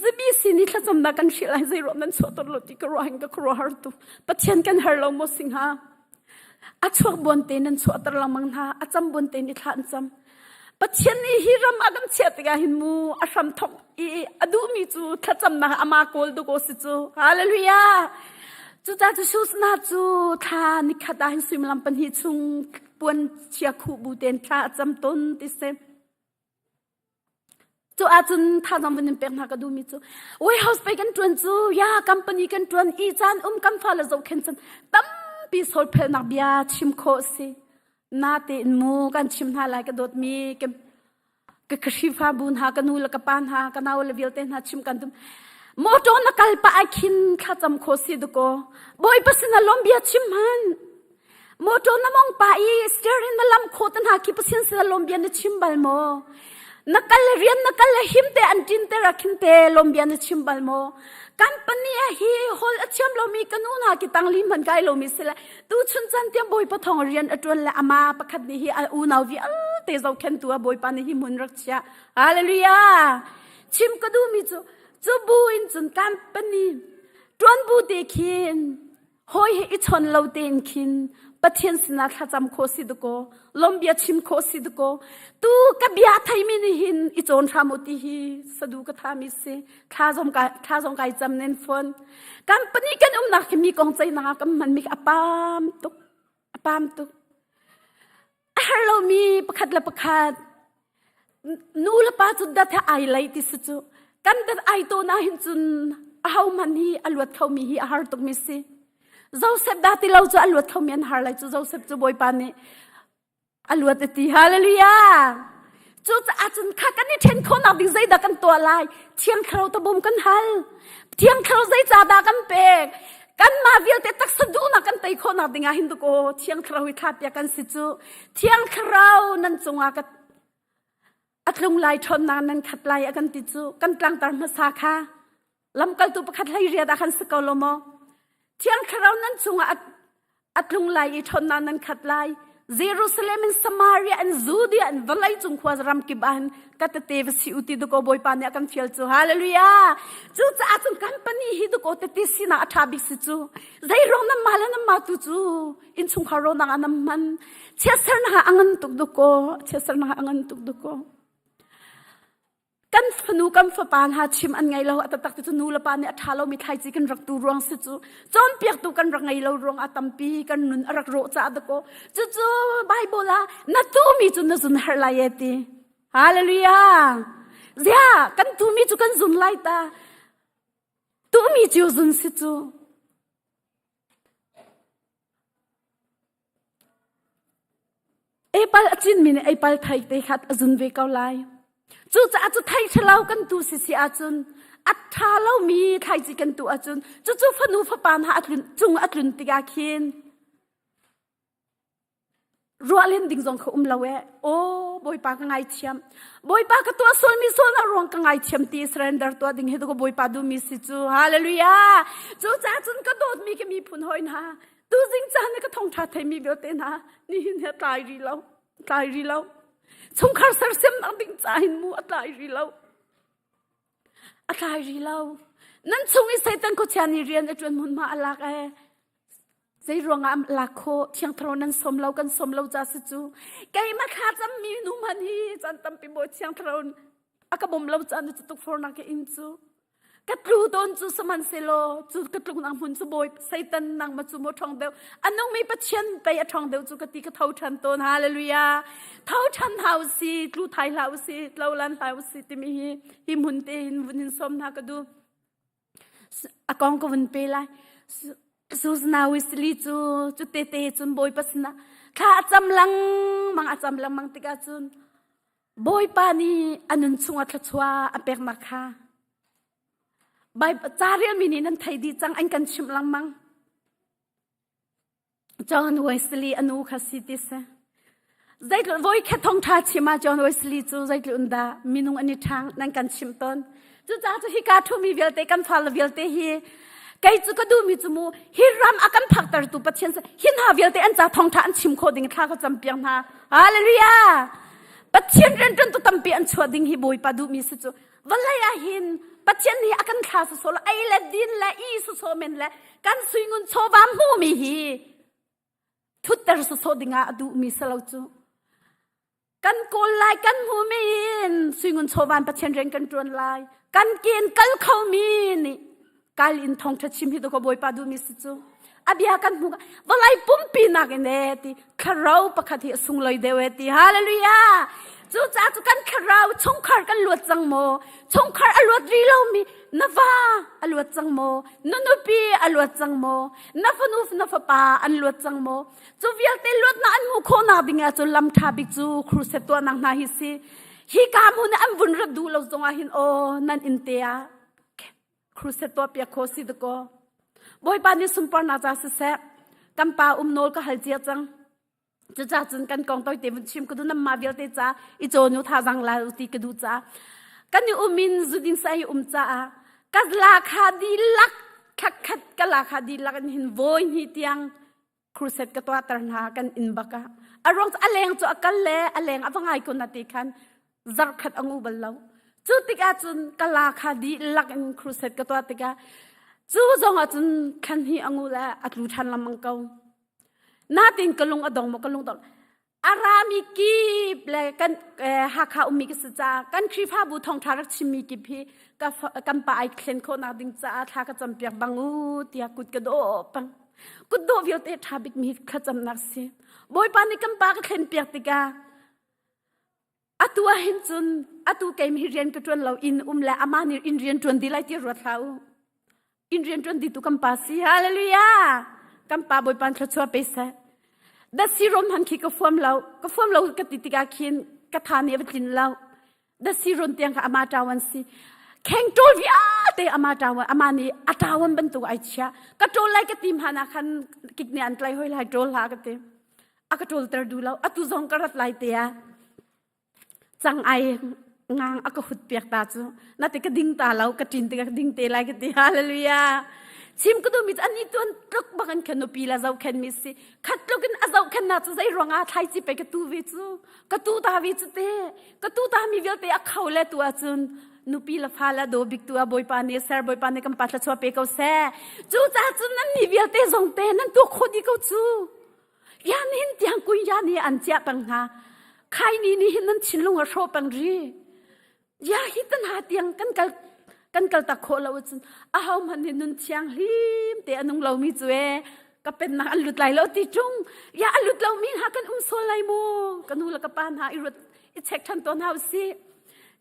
Zibi sin i thlacamnak kan hrilh ai zei ruah nan chuah tor lo ti ka ruah hin ka khuaruahhar tu. Pathian kan har lo maw singha? A chuak buan te nan chuahter lengmang hna, a cam buan te ni thla an cam. Pathian nih hi ram a kan chiah tikah hin mu a hram thok i a duhmi cu thlacamnak ama kawl duk aw si cu. Hallelujah! Cucaah cu Susna cu thla nikhat ah hin suimilam pahnih chung puan chia khuh bu tein thla a cam tawn ti si. Cu ahcun thazaang vun in pek hna ka duhmi cu warehouse pei kan ṭuan cu ya company kan ṭuan i caan um kan fale zohkhenh cun tampi solphelnak bia chim khawh si. Natein mu kan chim hna lai ka dawtmi ka Khrihfabu hna ka nu le ka pa hna ka nau le vialte hna chim kan tum motor na kal pah ah khin thlacam kho si duko bawipa sin ah lawm bia chim han motor na mong pa i steering na lam kho te hna khi pasien sin ah lawm bia na chim bal maw na kal le rian na kal le him te an tin te ra khin te lawm bia na chim bal maw company a hi hol a thiam lomi ka nu hna ki tangli man kai lomi sile Tu chun chan tiang Bawipa thawng rian a ṭuan le ama pakhat nih hi a unau vialte zohkhentu ah Bawipa nih hi hmun rak chiah. Hallelujah! Chim ka duhmi cu cu bu in cun company ṭuan bu te khin hawi he i chawn lo tein khin Pathian sinah thlacam khawh si dakaw lawmbia chim khawh si dakaw tu ka bia theimi nih hin i cawn hram u ti hi sadu ka thami si thla zong kai thla zong kai cam nen phone company kan umnak khi mi kong ceihnak ah kan hmanmi a pam tuk a pam tuk a har lomi pakhat le pakhat nu le pa cu dat he ai lei ti si cu kan dat ai to na hin cun a ho man hi a luat khomi hi a har tuk mi si Joseph dah ti lo cu a luat khomi an har lai cu Joseph cu Bawipa nih a luat a ti hallelujah cucaah cun kha kan i ṭhen khawhnak ding zeidah kan tuah lai thiang thlarau tabum kan hal thiang thlarau zeica dah kan pek kanmah vialte taksa duhnak kan tei khawhnak ding ah hin duk aw thiang thlarau hi thla piak kan si cu thiang thlarau nan cungah ka a tlung lai ṭhawnnak nan khat lai a kan ti cu kan tlangtar hmasa kha lamkaltu pakhat hlei riat ah khan si ko lo maw thiang thlarau nan cungah a tlung lai i ṭhawnnak nan khat lai Jerusalem in Samaria in Judea in vawlei cung khua ram kip ah hin ka tete va si u ti duko Bawipa nih a kan fial cu hallelujah cu caah cun company hi duko tete sinak a ṭha bik si cu zei ruang nan mah le nan mah tu cu innchungkhar rawnak ah nan hman chiatsernak ah a ngan tuk duko chiatsernak ah a ngan tuk duko kan fanu kan fapa hna chim an ngei lo a taktak ti cu nu le pa nih a ṭha lomi thlaici kan rak tu ruang si cu cawnpiaktu kan rak ngei lo ruang ah tampi kan nun a rak rawh caah dakaw cucu Bible ah na tumi cu na zun har lai e ti hallelujah zia kan tumi cu kan zun lai ta tumi cu zun si cu Apple a cinmi nih apple thei te khat a zun ve ko lai. Cucaah cu thei ṭhalo kan tu si si ahcun a ṭha lomi thlaici kan tu ahcun cucu fanu fapa hna a tlun, cung a tlun tikah khin ruah len ding zong kha um lo eh. Aw Bawipa ka ngaithiam. Bawipa ka tuah sualmi sualnak ruang ka ngaithiam ti surrender tuah ding hi tu Bawipa duhmi si cu. Hallelujah. Cucaah cun ka dawtmi ka miphun hawi hna Tuzing caan i ka thawngṭha theimi vialte hna nihin hi a tlai rih lo tlai rih lo chungkhar sersiamnak ding ca hin mu a tlai rih lo a tlai rih lo nan chung i Satan khuachia nih rian a ṭuan hmunhma a lak ee zei ruangah a lak khawh thiang thlarau nan sawm lo kan sawm lo ca si cu keimah thla cammi nu hmanh hi caan tampi bawi thiang thlarau a ka bawm lo caan cu tukforhnak ka in cu ka tlu tawn cu sihmanhsehlaw cu ka tluknak hmun cu bawi Satan nangma cu maw ṭhawng deuh a nungmi Pathian pei a ṭhawng deuh cu ka ti ka tho ṭhan tawn hallelujah tho ṭhan hna u si tlu thai hlah u si tlo lan hlah u si timi hi hi hmun te hin vun in sawm hna ka duh a kong ka vun pe lai Susanna Wesley cu cu te te cun Bawipa sinah thla a cam lengmang a cam lengmang tikah cun Bawipa nih a nun chungah thluachuah a peknak kha ca relmi nih nan thei dih cang an kan chimh lengmang. John Wesley a nu kha si ti si. Zeitluk voi khat thawngṭha chim ah John Wesley cu zeitluk in dah minung an i ṭhang nan kan chimh tawn. Cucaah cu hika ṭhumi vialte kan fale vialte hi kei cu ka duhmi cu mu hi ram a kan phaktertu Pathian hi hna vialte an ca thawngṭha an chim khawh ding thla ka campiak hna. Hallelujah! Pathian rianṭuantu tampi an chuah ding hi Bawipa duhmi si cu vawlei ah hin Pathian nih a kan thla sawsawh lo ei le din le i sawsawh men le kan suingun chawva hmuhmi hi thutter sawsawh dingah a duhmi si lo cu kan kawl lai kan hmumi in suingun chawvan Pathian rian kan ṭuan lai kan ken kal khomi nih kal in thawngṭha chim hi ko Bawipa duhmi si cu a bia kan hmu vawlei pumpi nak in e ti thlarau pakhat hi a sunglawi deuh e ti hallelujah cu ca cu kan thlarau chungkhar kan luat cang maw chungkhar a luat ri lomi na va a luat cang maw na nupi a luat cang maw na fanu na fapa an luat cang maw cu vialte luatnak an hmuh khawhnak ding ah cun lam ṭha bik cu crusade tuahnak hna hi si hi ka hmun an vun rat duh lo zong ah hin aw nan inn te ah crusade tuah piak kho si dakaw bawipa nih sunparnak ca siseh kan pa um nawl ka hal cia cang cucaah cun kan kong toite vun chim ka duh nan mah vialte ca i cawn u thazang la u ti ka duh ca kan i um in zudin sa i um caah ka la kha dihlak khatkhat ka la kha dihlak in hin vawi hnih tiang crusade ka tuahter hna kan inn bak ah a ruang cu a leng cu a kal le a leng a va ngai ko na ti khan zarkhat a ngu bal lo cu tikah cun ka la kha dihlak in crusade ka tuah tikah cu zong ah cun khan hi a ngu le a tlu ṭhan lengmang ko natin ka lung a dong maw ka lung dong a rami kip le kan Hakha ummi ka si caah kan Khrihfabu thawngṭha rak chimmi kip hi ka kan pa ai thlen khawhnak ding caah thla ka campiak bang u tiah kut ka dawh pang kut dawh vialte ṭha bikmi thlacamnak si Bawipa nih kan pa ka thlen piak tikah atu ah hin cun atu keim hi rian ka ṭuan lo inn um le amah nih inn rian ṭuan di lai ti ruat hlah u inn rian ṭuan di tu kan pa si hallelujah kan pa bawipa thluachuah pe seh dasi rom han khi ka fuam lo ka fuam lo ka ti tikah khin ka tha nih a va tlin lo dasi ron tiang kha ama ṭawan si kheng ṭawl vialte ama ṭawan ama nih a ṭawan bantuk ai chia ka ṭawl lai ka ti hmana khan kik nih an tlai hoi lai ṭawl hlah ka ti a ka ṭawlter duh lo atu zong ka rat lai te ah cang ai ngang a ka hut piak ta cu na te ka ding ta lo ka ṭin tikah ka ding te lai ka ti hallelujah chim ka duhmi cu ani tuan tluk bak in khan nupi la zohkhen mi si khat tluk in a zohkhen na cu zei ruangah thlaici pe ka tu ve cu ka tu ta ve cu te ka tu ta mi vialte a kho le tu ahcun nupi le fa le daw bik tu ah bawipa nih ser bawipa nih kan pa thluachuah pe ko seh cu ca cun nan mi vialte zong te nan tuak kho di ko cu Yan hin tiang kun ya ni an chia peng hna. Khai ni ni hin nan thinlung a hrawh peng ri. Ya hi tan ha tiang kan kal kan kal tak khawh lo cun a ho hmanh nih nun thiang hlim te anung lo mi cu e ka pennak an lut lai lo ti tung ya a lut lo mi hna kan um sual lai mu ka nu le ka pa hna i ruat i check than tawn hau si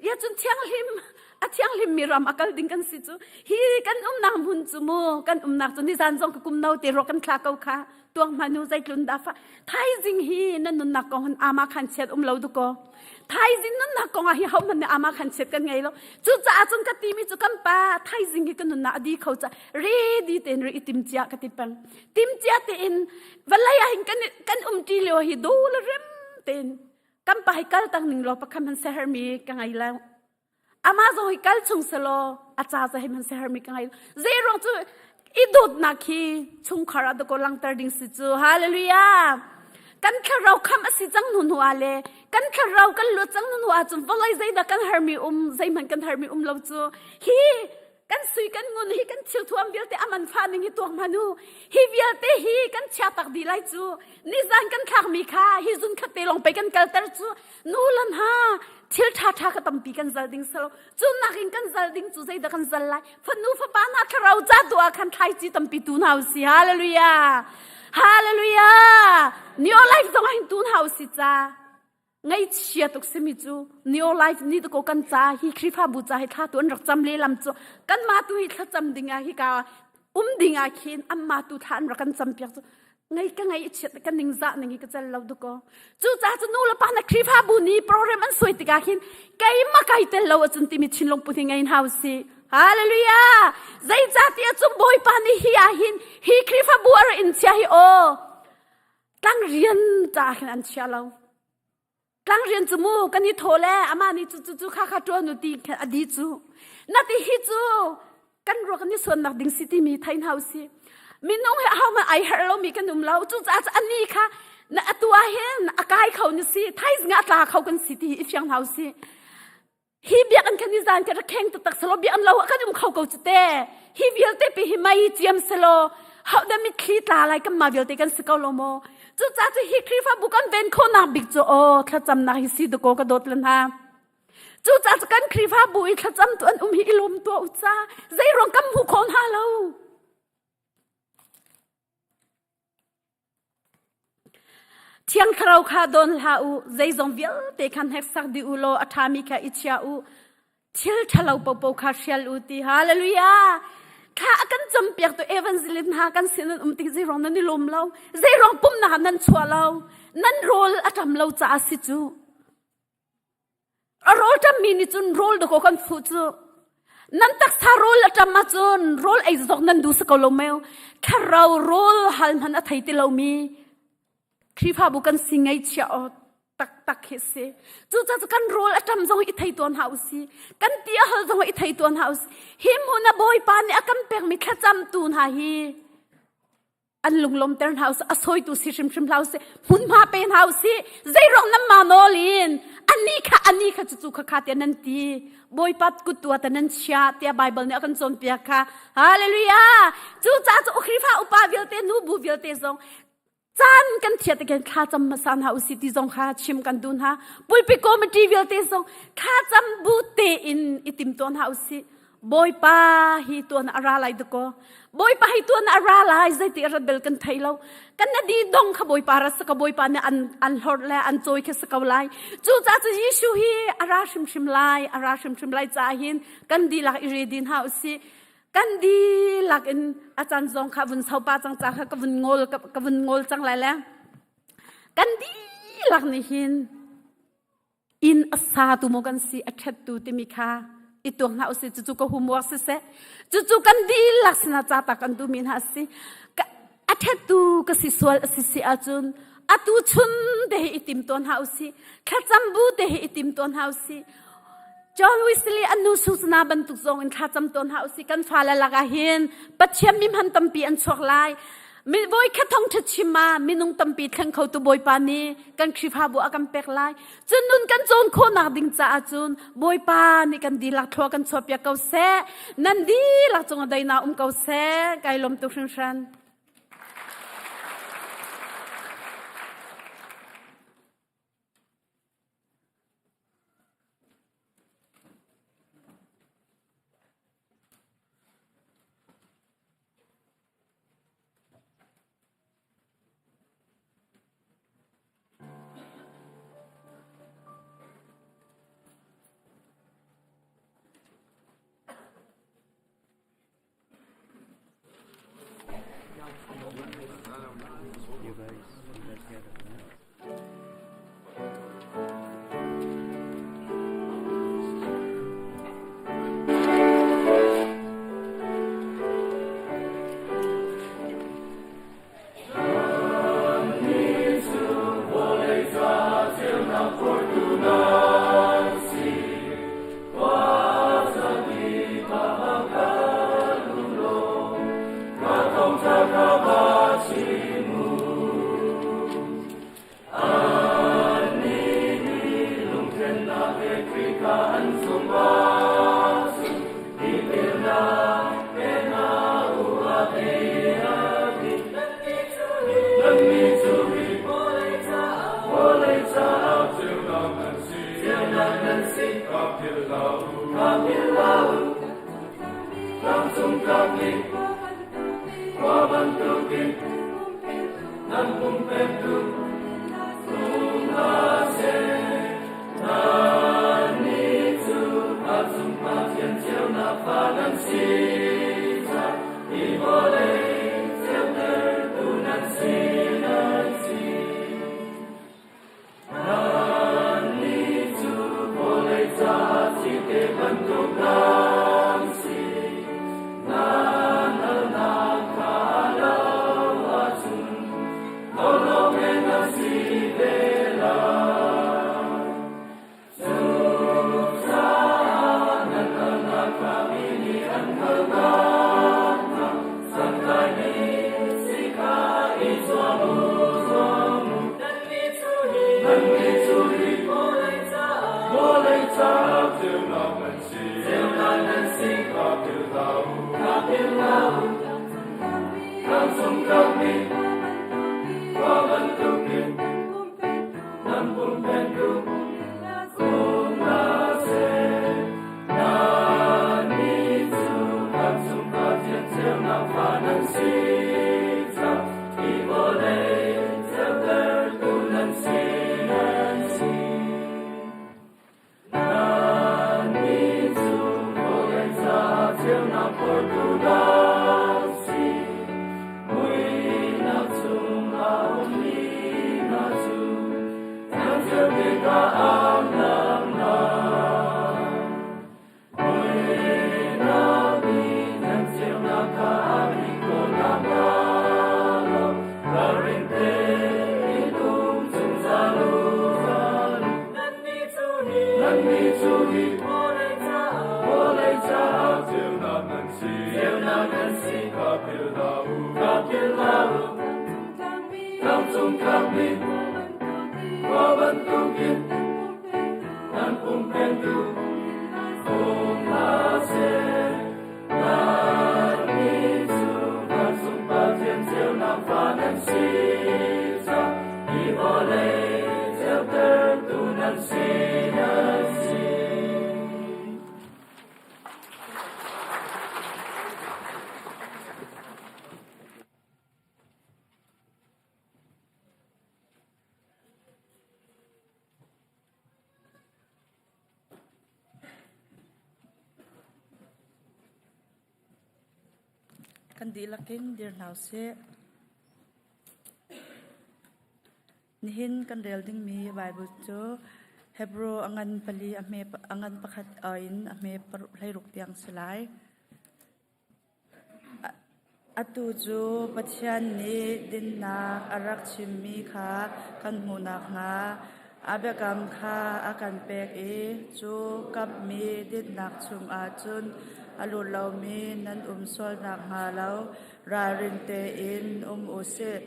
ya cun thianghlim a thianghlim mi ram a kal ding kan si cu hi kan umnak hmun cu mu kan umnak cu nizan zong ka kum no te ro kan thla ko kha tuang hmanu zeitlun dah fa thaizing hi nan nunnak kong hun ama khan chiat um lo duko thaizing nunnak kong ah hi ho man ne ama khan chiat kan ngei lo cu caah cun ka ti mi cu kan pa thaizing hi ka nunnak adi kho cha ready ten ri tim chia ka ti peng tim chia te in vallai ah hin kan kan um ti lio hi do le rem ten kan pa hi kal tang ning law pakhat man seher mi ka ngai lo ama zong hi kal chung selaw a ca za hi man seher mi ka ngai zei ruang cu i dawtnak hi chungkhar ah dako langter ding si cu hallelujah kan thlarau kham a si cang hnu hnu ah le kan thlarau kan luat cang hnu hnu ah cun vawlei zeidah kan hermi um zeihmanh kan hermi um lo cu hi kan sui kan ngun hi kan thil thuam vialte aman fa ning hi tuak hmanu hi vialte hi kan chia tak di lai cu nizan kan thlak mi kha hi zun khat te long pe kan kalter cu nu lan ha thil tha tha ka tampi kan zal ding salo cu nak in kan zal ding cu zeidah kan zal lai fanu fapa na thlarau ca tu ah khan thlai chi tampi tu na si hallelujah hallelujah new life zong hin tu na si cha Ngaihchia tuk simi cu Neo Life ni ko kan ca hi Khrihfabu ca hi thla tu an rak cam lehlam cu kanmah tu hi thlacam ding ah hika um ding ah khin anmah tu thla an rak kan cam piak cu ngei ka ngei chiat ka ning zah ning hi ka cel lo duko cu ca cu nu le pa na Khrihfabu ni program an suai tikah khin keimah kai tel lo acun timi thinlung put hi ngei hau si hallelujah zeicahtiah cun Bawipa nih hi ah hin hi Khrihfabu a ra in chia hi aw tlang rian ca khin an chia lo. Tlang rian cu mu kan i thaw le amah nih cu cu cu kha kha ṭuan u ti a di cu. Na ti hi cu kan ruak kan i suannak ding si timi thei hna usih. Minung he ahohmanh ai herh lomi kan um lo. Cucaah cu ani kha na atu ah hin a kai kho na si, thaizing ah a tla kho kan si ti hi i fiang hna usih. Hi biakinn kan i zan ka rak kheng taktak selaw biakinn lo ah kan um kho ko cu te. Hi vialte pi hi mei ciam selaw haudah mitthli tla lai kan mah vialte kan si ko lo maw? Cucaah cu hi Khrihfabu kan ven khawhnak bik cu aw thlacamnak hi si dakaw ka dawt le hna. Cucaah cu kan Khrihfabu i thlacam tu an um hi i lawm tuah u ca. Zeiruang kan hmuh khawh hna lo. Thiang Thlarau kha dawn hlah u, zeizong vialte kha hneksak dih u law a ṭhami kha i chia u. Thil ṭhalo popo kha hrial u ti. Hallelujah! Thla a kan campiaktu evangelist hna kan sin an um tik zeiruang nan i lawm lo? Zeiruang pumnak ah nan chuah lo? Nan rawl a ṭam lo caah si cu. A rawl ṭammi nih cun rawl dakaw kan fuh cu. Nan taksa rawl a ṭam ahcun rawl ei zok nan duh si ko lo meo. Thlarau rawl hal hmanh a thei ti lomi Khrihfabu kan si ngaihchia aw taktak hi si. Cucaah cu kan rawl a ṭam zong i thei tuan hna usih. Kan ti a hal zong i thei tuan hna usih. Hi hmun a Bawipa nih a kan pekmi thlacamtu hna hi an lunglawmter hna usih a sawitu si hrimhrim hlah usih hmunhma pe hna usih zeiruang nan ma nawl in ani kha ani kha cucu kha kha tiah nan ti Bawipa kut tu ah nan chia tiah Bible nih a kan cawnpiak kha hallelujah cucaah cu Khrihfa upa vialte nu bu vialte zong caan kan thiat again thla cam hmasa hna usih ti zong kha chim kan duh hna pulpit committee vialte zong thla cam bu tein i tim tuan hna usih Bawipa hi tuan a ra lai dakaw. Bawipa hi tuan a ra lai zeiti a rat bel kan thei lo. Kan na di dong kha Bawipa ra saka Bawipa nih an an hlorh le an cawi kha si ko lai. Cucaah cu Jesuh hi a ra hrimhrim lai, a ra hrimhrim lai caah hin kan dihlak i ready hna usih. Kan dihlak in a caan zong kha vun sopa cang ca kha ka vun ngol ka vun ngol cang lai le. Kan dihlak nih hin inn a satu maw kan si a ṭhettu timi kha i tuak hna usih cucu ka homework siseh cucu kan dihlak sinah ca ta kan duhmi hna a si a ṭhettu ka si sual a si si ahcun atu chun te hi i tim tawn hna usih thlacam bu te hi i tim tawn hna usih John Wesley an nu Susana bantuk zong in thlacam tawn hna usih kan fale lakah hin Pathian mi hman tampi an chuak lai Mi voikhat thawngṭha chim ah minung tampi thleng khotu Bawipa nih kan Khrihfabu a kan pek lai. Cun nun kan cawn khawhnak ding caah cun Bawipa nih kan dihlak thlua kan chuahpiak ko seh. Nan dihlak cungah daihnak um ko seh. Kai lawm tuk hringhran. You guys, you guys get it, right? caah ceunak nan si. Ceunak nan si kha philh hlah u. Kha philh hlah u. Tlangcung tlangmi khua bantukin nan pumpentu um hna seh. Nannih cu kan cung Pathian ceunak fa nan si cang. Hi vawlei ceutertu nan si nan si. Nannih cu vawlei caah ceunak phortu nan si. Muihnak chungah ummi hna cu nan ceu tikah an lang lai. Muihnak nih nan ceunak kha a hmih khawh nakhnga lo ralring tein um zungzal u. Nannih cu hi vawlei caah ceunak nan si. Ceunak nan si kha philh hlah u. Kha philh hlah u. Tlangcung tlangmi khua bantukin nan pumpentu um hlah seh. Nannih cu kan cung Pathian ceunak fa nan si cang. Hi vawlei ceutertu nan si nan si. Kan dihlak in dir hna usih. Nihin kan rel dingmi Bible cu Hebrew a ngan pali a hme a ngan pakhat in a hme 16 tiang si lai. Atu cu Pathian nih dinnak a rak chimmi kha kan hmuh nakhnga a biakam kha a kan pek i cu kamhmi dinnak chungah cun a lut lomi nan um sual nakhnga lo ralring tein um u sih.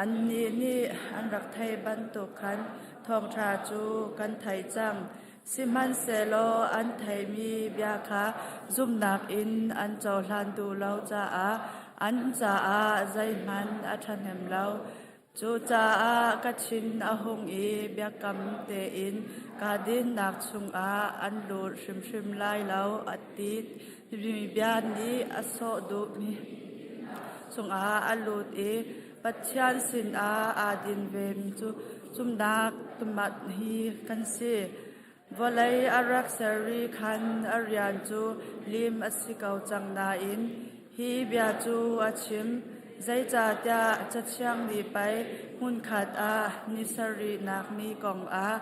Annih nih an rak theih bantuk khan thawngṭha cu kan theih cang. Sihmanhsehlaw an theihmi bia kha zumhnak in an cohlan duh lo caah an caah zeihmanh a ṭhahnem lo. Cucaah ka thin a hung i biakam tein kaa dinnak chungah an lut hrimhrim lai lo, a ti timi bia nih a sawh duhmi chungah a lut i Pathian sinah aa din vemi cu zumhnak tumat hi kan si. Vawlei a rak ser i khan a rian cu lim a si ko cang nain hi bia cu a chim. Zeicahtiah Cathiang nih pei hmunkhat ah ni sarihnak ni kong ah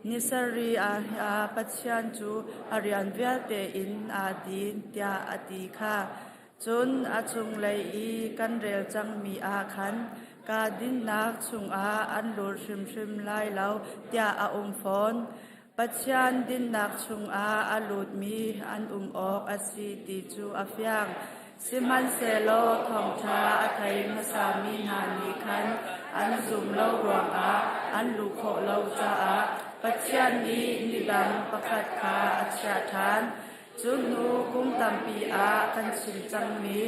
ni sarih ah Pathian cu a rian vialte in aa din tiah a ti kha. Cun a chunglei i kan rel cangmi ah khan kaa dinnak chungah an lut hrimhrim lai lo tiah a um fawn. Pathian dinnak chungah a lutmi an um awk a si ti cu a fiang. Sihmanhsehlaw thawngṭha a thei hmasami hna nih khan an zumh lo ruangah an luh khawh lo caah Pathian nih nidang pakhat kha a chiah ṭhan. Cu hnu kum tampi ah kan chim cangmi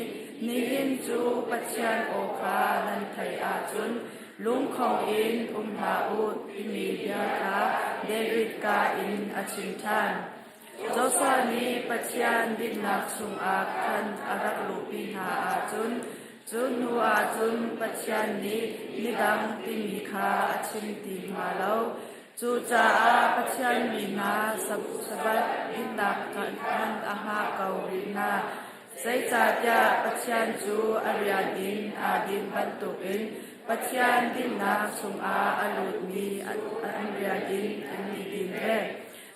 nihin cu Pathian aw kha nan theih ahcun lungkhong in um hlah u timi bia kha David ka in a chim ṭhan. Joshua nih Pathian dinnak chungah khan a rak luhpi hna ahcun cu hnu ahcun Pathian nih nidang timi kha a chim ti hnga lo. Cucaah Pathian mi hna Sabbath dinnak hman a hngah ko rih hna. Zeicahtiah Pathian cu a rian in aa din bantukin Pathian dinnak chungah a lutmi an rian in an i din ve.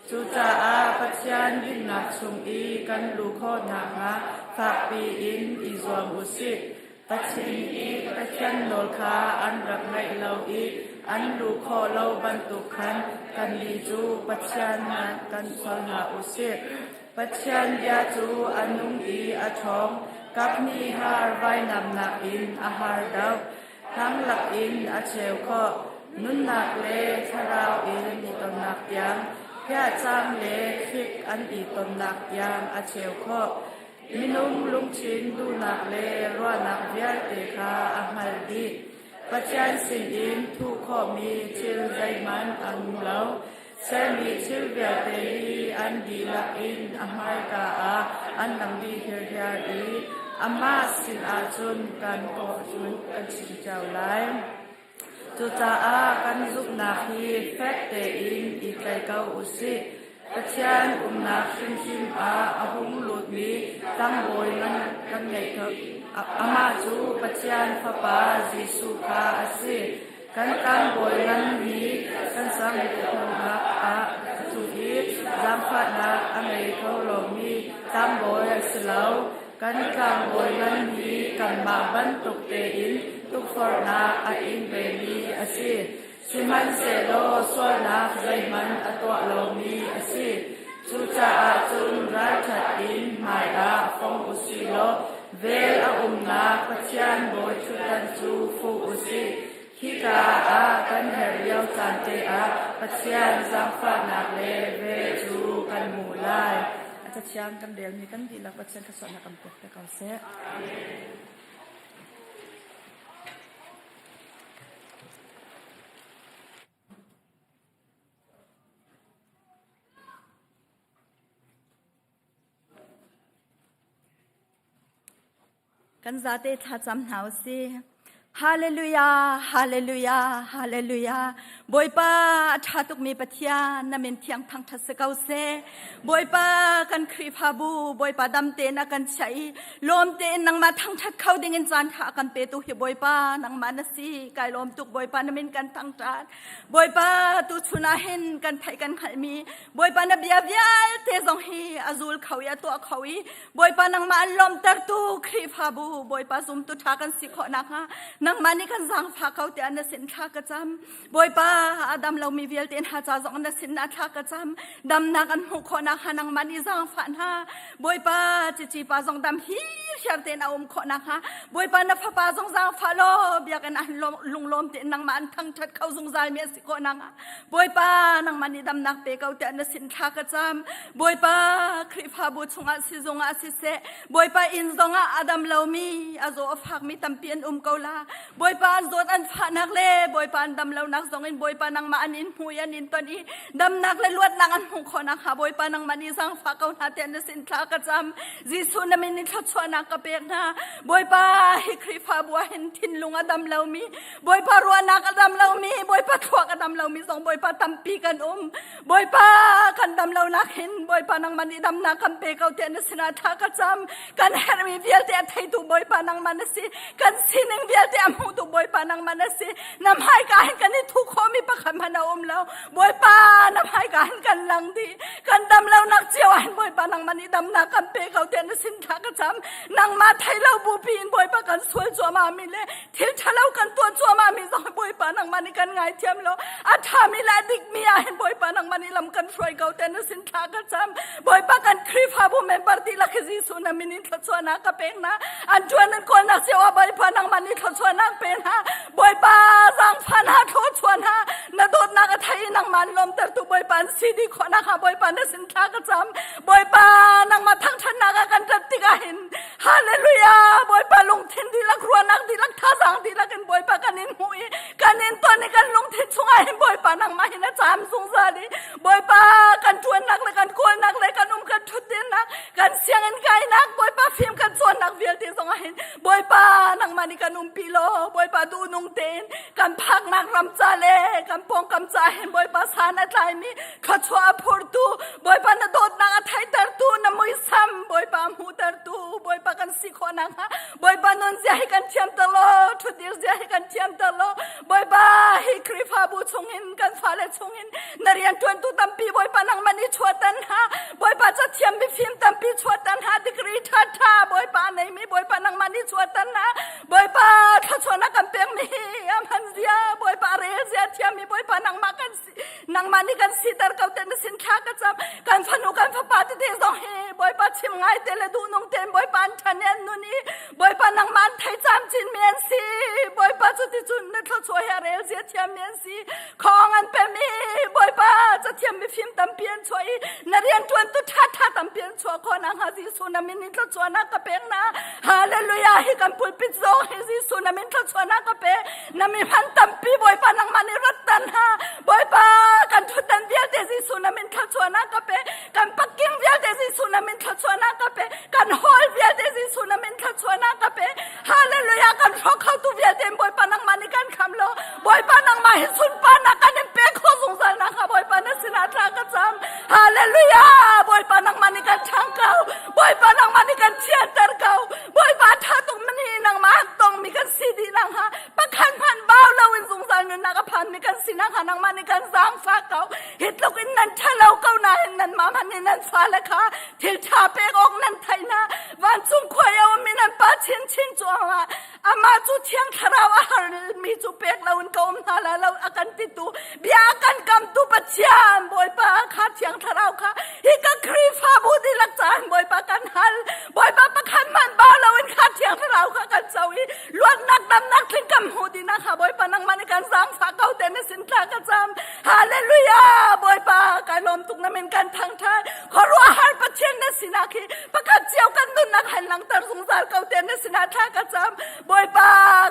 Cucaah Pathian dinnak chung i kan luh khawh nakhnga fakpi in i zuam u sih. Pathian i Pathian nawl kha an rak ngaih lo i an luh khawh lo bantuk khan kannih cu Pathian kan sual hna u sih. Pathian bia cu a nung i a ṭhawng, kaphnih har vainamnak in a har deuh, hlanglak in a cheu khawh, nunnak le thlarau in i tonnak tiang. Hiahcang le thlik an i tonnak tiang a cheu khawh. Minung lungthin duhnak le ruahnak vialte kha a hngalh dih. Pathian sinin thuh khawhmi thil zeihmanh an um lo. Sermi thil vialte hi an dihlak in a hmaika ah an lang dih hirhiar i amah sinah cun kan kawh cu kan chim cio lai. Cucaah kan zumhnak hi fek tein i tlaih ko u sih. Pathian umnak hrimhrim ah a hung lutmi tlangbawi ngan kan ngeih ko. Amah cu Pathian Fapa Jesuh kha a si. Kan tlangbawi ngan hi kan sangpumnak ah a cu i zaangfahnak a ngei kho lomi tlangbawi a si lo. Kan tlangbawi ngan hi kanmah bantuk tein tukforhnak a ing vemi a si. Sihmanhsehlaw sualnak zeihmanh a tuah lomi a si. Cucaah cun ralṭhat in hmaiah fong u sih law vel a umnak Pathian bawiṭhutdan cu fuh u sih. Hika ah kan herh lio caan te ah Pathian zaangfahnak le vel cu kan hmuh lai. A cathiang kan relmi kan dihlak Pathian thluachuahnak kan pek te ko seh. Kan zate thlacam hna u sih. Hallelujah, hallelujah, hallelujah. Bawipa a ṭha tukmi Pathian na min thiang thangṭhat si ko seh. Bawipa kan Khrihfabu Bawipa dam tein a kan chiah i lawm tein nangmah thangṭhat kho ding in caan ṭha a kan petu hi Bawipa nangmah na si. Kai lawm tuk Bawipa na min kan thangṭhat. Bawipa tuchun ah hin kan theih kan hngalhmi Bawipa na bia vialte zong hi a zul kho i a tuah kho i Bawipa nangmah an lawmhtertu Khrihfabu Bawipa zumtu ṭha kan si khawh nakhnga nangmah nih kan zaangfah ko tiah na sin thla ka cam. Bawipa a dam lomi vialte hna ca zong na sin ah thla ka cam. Damnak an hmuh khawh nakhnga nangmah nih zaangfah hna. Bawipa cici pa zong dam hirhiar tein a um khawh nakhnga Bawipa na fapa zong zaangfah law biakinn ah lunglawm tein nangmah an thangṭhat kho zungzal mi a si khawh nakhnga Bawipa nangmah nih damnak pe ko tiah na sin thla ka cam. Bawipa Khrihfabu chungah sizung ah siseh Bawipa inn zongah a dam lomi a zaw a fakmi tampi an um ko la. Bawipa an zawt an fahnak le Bawipa an dam lonak zongin Bawipa nangmah an in hmu i an in ton i damnak le luatnak an hmuh khawh nakhnga Bawipa nangmah nih zaangfah ko hna tiah na sin thla ka cam. Jesuh na min in thluachuahnak ka pek hna. Bawipa hi Khrihfabu ah hin thinlung a dam lomi Bawipa ruahnak a dam lomi Bawipa thluak a dam lomi zong Bawipa tampi kan um. Bawipa kan dam lonak hin Bawipa nangmah nih damnak kan pe ko tiah na sinah thla ka cam. Kan herhmi vialte a theitu Bawipa nangmah na si. Kan sining vialte a hmutu Bawipa nangmah na si. Na hmaika hin kan i thu khawhmi pakhat hmanh a um lo. Bawipa na hmaika hin kan lang dih. Kan dam lonak cio ah hin Bawipa nangmah nih damnak kan pe ko tiah na sin thla ka cam. Nangmah thei lo bupi in Bawipa kan sual cuahmah mi le thil ṭhalo kan tuah cuahmah mi zong Bawipa nangmah nih kan ngaithiam law a ṭhami le a dikmi ah hin Bawipa nangmah nih lam kan hruai ko te na sin thla ka cam Bawipa kan Khrihfabu member dihlak hi Jesuh na min in thluachuahnak ka pek hna an ṭuan an kawlnak cio ah Bawipa nangmah nih thluachuahnak pe hna Bawipa zaangfah hna thluachuah hna na dawtnak a thei i nangmah an lawmtertu Bawipa an si dih khawh nakhnga Bawipa na sin thla ka cam Bawipa nangmah thangṭhatnak ah kan ṭat tikah hin Hallelujah! Bawipa lungthin dihlak ruahnak dihlak thazaang dihlak in Bawipa kan in hmuh i kan in ton i kan lungthin chungah hin Bawipa nangmah hin a caam zungzal i Bawipa kan ṭuannak le kan kawlnak le kan um kan ṭhutdirnak kan sianginn kainak Bawipa fim kan cawnnak vialte zongah hin Bawipa nangmah nih kan umpi law Bawipa duhnung tein kan phaknak ram ca le kan pawngkam ca hin Bawipa san a tlaimi thluachuah a phurtu Bawipa na dawtnak a theitertu na muisam Bawipa a hmuhtertu Bawipa kan si khawh nakhnga Bawipa nunzia hi kan thiamter law ṭhutdir zia hi kan thiamter law Bawipa hi Khrihfabu chungin kan fale chungin na rianṭuantu tampi Bawipa nangmah nih chuahter hna Bawipa cathiam mifim tampi chuahter hna degree ṭhaṭha Bawipa a neimi Bawipa nangmah nih chuahter hna Bawipa thluachuahnak kan pekmi hi a hman zia Bawipa a. rel zia thiam i Bawipa nangmah kan si nangmah nih kan siter ko te na sin thla ka cam. Kan fanu kan fapa tete zong hi Bawipa chim ngai te le duh nung tein Bawipa an ṭhan i an nun i Bawipa nangmah an thei camcin mi an si. Bawipa cu ti cun na thluachuah he a rel zia thiam mi an si. Khong an pem i Bawipa cathiam mifim tampi an chuah i na rianṭuantu ṭhaṭha tampi an chuah khawh nakhnga Jesuh na min in thluachuahnak ka pek na. Hallelujah! Hi kan pulpit zong hi Jesuh na min thluachuahnak ka pe. Na mi hman tampi Bawipa nangmah nih rattan ha. Bawipa kan ṭhutdan vialte Jesuh na min thluachuahnak ka pe. Kan pakking vialte Jesuh na min thluachuahnak ka pe. Kan hall vialte Jesuh na min thluachuahnak ka pe. Hallelujah! Kan hrawk khotu vialte Bawipa nangmah nih kan kham lo. Bawipa nangmah hi sunparnak kan in pek kho zungzal nakhnga Bawipa na sinah thla ka cam. Hallelujah! Bawipa nangmah nih kan ṭhang ko. Bawipa nangmah nih kan thianter ko. Bawipa ṭha tuk mani nangmah tongmi kan si dih nakhnga pakhat hmanh bau loin zungzal nunnak a phanmi kan si nakhnga nangmah nih kan zaangfah ko. Hi tluk in nan ṭhalo ko nain nanmah hmanh nih nan fale kha thil ṭha pek awk nan theih hna. Vancung khua i a ummi nan Pa chinchin cuangah amah cu Thiang Thlarau a harmi cu pek loin ka um hna lai lo a kan titu bia a kan kamtu Pathian Bawipa kha Thiang Thlarau kha hi ka Khrihfabu dihlak caah Bawipa kan hal. Bawipa pakhat hmanh bau loin kha Thiang Thlarau kha kan co i luatnak damnak tling kan hmuh dih nakhnga Bawipa nangmah nih kan zaangfah ko te na sin thla ka cam. Hallelujah! Bawipa kai lawm tuk na min kan thangṭhat. Khuaruahhar Pathian na sinak hi pakhat cio kan nunnak han langhter zungzal ko te na sinah thla ka cam. Bawipa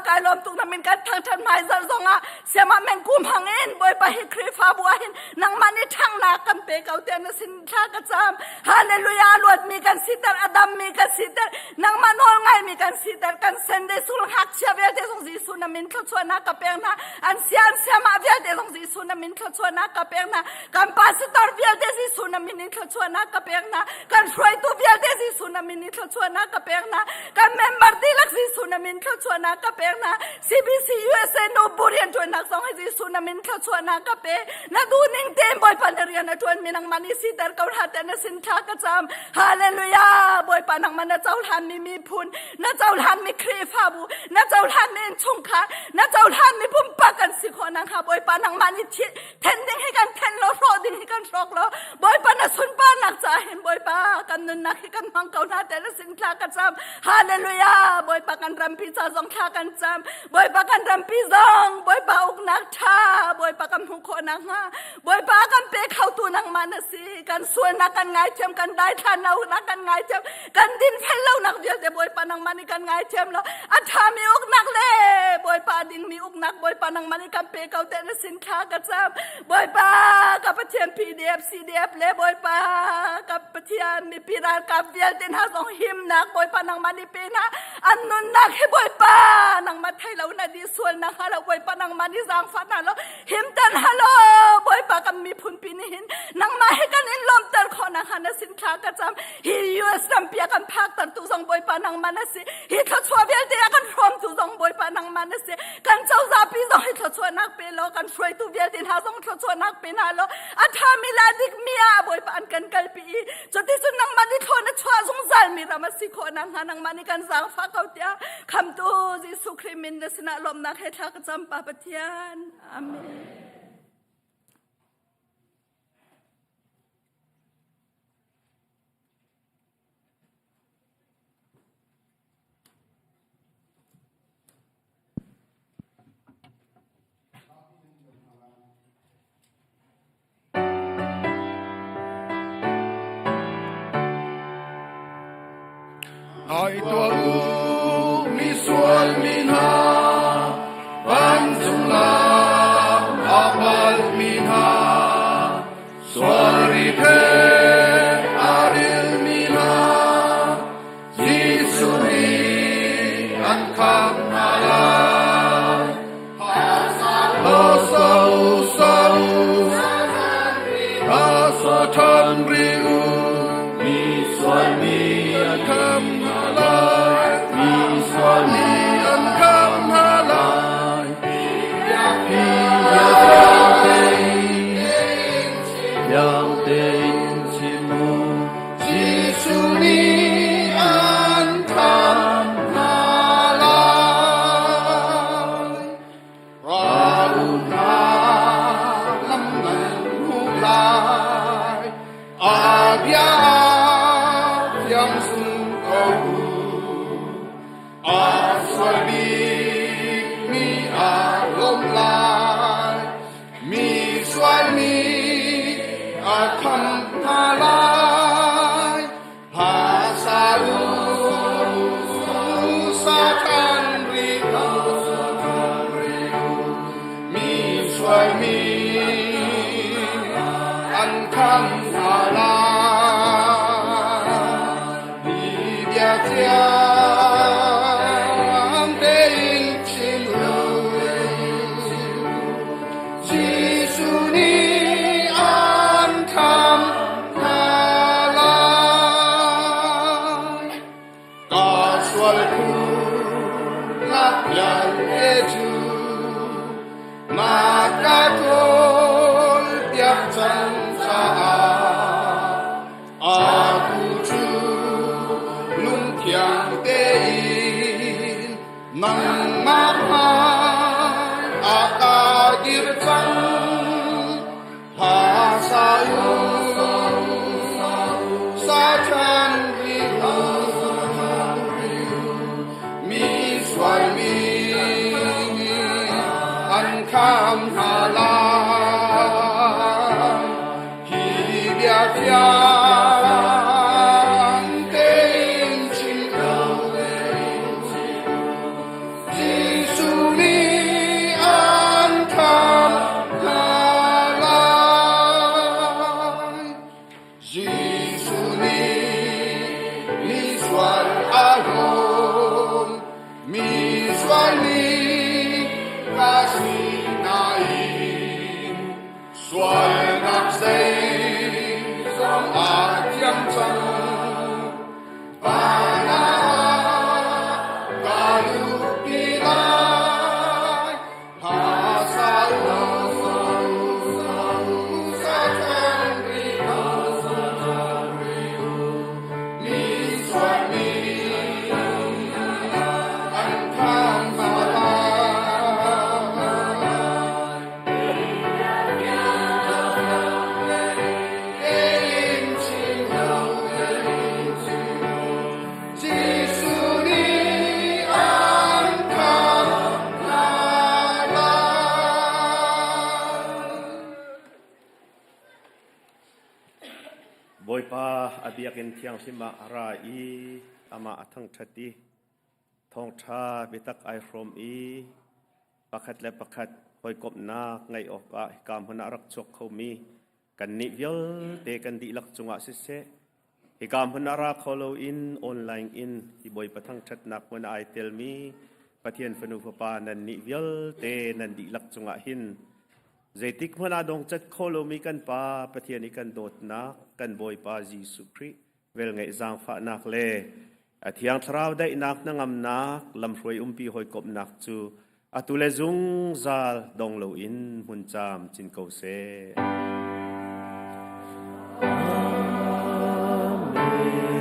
kai lawm tuk na min kan thangṭhat hmaizarh zongah siamah meng kum hang in Bawipa hi Khrihfabu ah hin nangmah nih ṭhanghnak kan pe ko te na sin thla ka cam. Hallelujah! Luatmi kan siter, a dammi kan siter, nangmah nawl ngaimi kan siter, kan Sunday school ngakchia vialte zong Jesuh na min thluachuahnak ka pek hna. An sia an siamah vialte zong Jesuh na min thluachuahnak ka pek hna. Kan pastor vialte Jesuh na min in thluachuahnak ka pek hna. Kan hruaitu vialte Jesuh na min in thluachuahnak ka pek hna. Kan member dihlak Jesuh na min thluachuahnak ka pek hna. CBC USA nu bu rianṭuannak zong hi Jesuh na min thluachuahnak ka pe. Na duhning tein Bawipa na rian a ṭuanmi nangmah nih siter ko hlah tiah na sin thla ka cam. Hallelujah! Bawipa nangmah na cohlanmi miphun, na cohlanmi Khrihfabu, na cohlanmi innchungkhar, na cohlanmi pumpak kan si khawh nakhnga Bawipa nangmah nih then ding hi kan then law, hrawh ding hi kan hrawk law, Bawipa na sunparnak caah hin Bawipa kan nunnak hi kan hmang ko hna tiah na sin thla ka cam. Hallelujah! Bawipa kan rampi ca zong thla kan cam. Bawipa kan rampi zong Bawipa uknak ṭha Bawipa kan hmuh khawh nakhnga Bawipa kan pe khotu nangmah na si. Kan sualnak kan ngaithiam, kan daithlannak kan ngaithiam, kan dinfel lonak vialte Bawipa nangmah nih kan ngaithiam lo. A ṭhami uknak le Bawipa a dingmi uknak Bawipa nangmah nih kan pe ko tiah na sin thla ka cam. Bawipa ka Pathian PDF, CDF le Bawipa ka Pathian mipi ralkap vialte hna zong himnak Bawipa nangmah nih pe hna. An nunnak hi Bawipa nangmah thei lo na di sualnak hnga lo Bawipa nangmah nih zaangfah hna lo himter hna lo Bawipa kan miphun pi nih hin nangmah hi kan in lawmter khawh nakhnga na sin thla ka cam. Hi US rampi a kan phaktertu zong Bawipa nangmah na si. Hi thluachuah vialte a kan hrawmtu zong Bawipa nangmah na si. Kan cozah pi zong hi thluachuahnak pe law kan hruaitu vialte hna zong thluachuahnak pe hna law a ṭhami le a dikmi ah Bawipa an kan kalpi i cuticun nangmah nih thlaw na chuah zungzal mi ram a si khawh nakhnga nangmah nih kan zaangfah ko tiah khamtu Jesuh Khrih min na sinah lawmhnak he thla ka cam Pa Pathian. Amen. Ngai tuah u, mi sual mi hna, vancung lam a palmi hna, sual ri he a rilmi hna, Jesuh nih an khamh hna lai. Sa u, sa u, sa ṭhan rih u, mi sual mi an khamh hna lai. Mi sual mi an khamh hna lai. Hi bia fiang tein, fiang tein. bia thiang zum ko u. A sual bik mi aa lawm lai, mi sual mi a kham hna lai. Hla u, sa ṭhan rih u, mi sual mi an kham hna lai. Hi bia thiang tein chim u. Jesuh nih an kham hna lai. Ka sual phurnak vialte cu na ka ṭawl piak cang caah atu cu lungthiang tein nangmah hmai ah ka dir cang. Hla sa u, sa ṭhan rih u, mi sual mi an kham hna lai. Hi bia fiang tein chim u, Jesuh nih an kham hna lai. Jesuh nih misual a hlawm, misual nih ka si nain sualnak zeizong a thiang cang. Van ah ka luhpi lai, hla sa u, sa ṭhan rih u, mi sual mi an kham hna lai. Jesuh nih an kham hna lai. Bawipa a biakinn thianghlim ah a ra i amah a thangṭhat i thawngṭha biatak ai hrawm i pakhat le pakhat hawikomhnak ngeih awkah hika hmun ah rak chuak khomi kannih vialte kan dihlak cungah siseh, hika hmun ah ra kho loin online in hi Bawipa thangṭhatnak hmun ah ai telmi Pathian fanu fapa nannih vialte nan dihlak cungah hin zeitik hmanh ah dongcat kho lomi kan Pa Pathian i kan dawtnak kan Bawipa Jesuh Khrih velngeih zaangfahnak le a Thiang Thlarau daihnak hnangamnak lamhruai umpi hawikomhnak cu atu le zungzal dong loin hmun caam cin ko seh. Amen.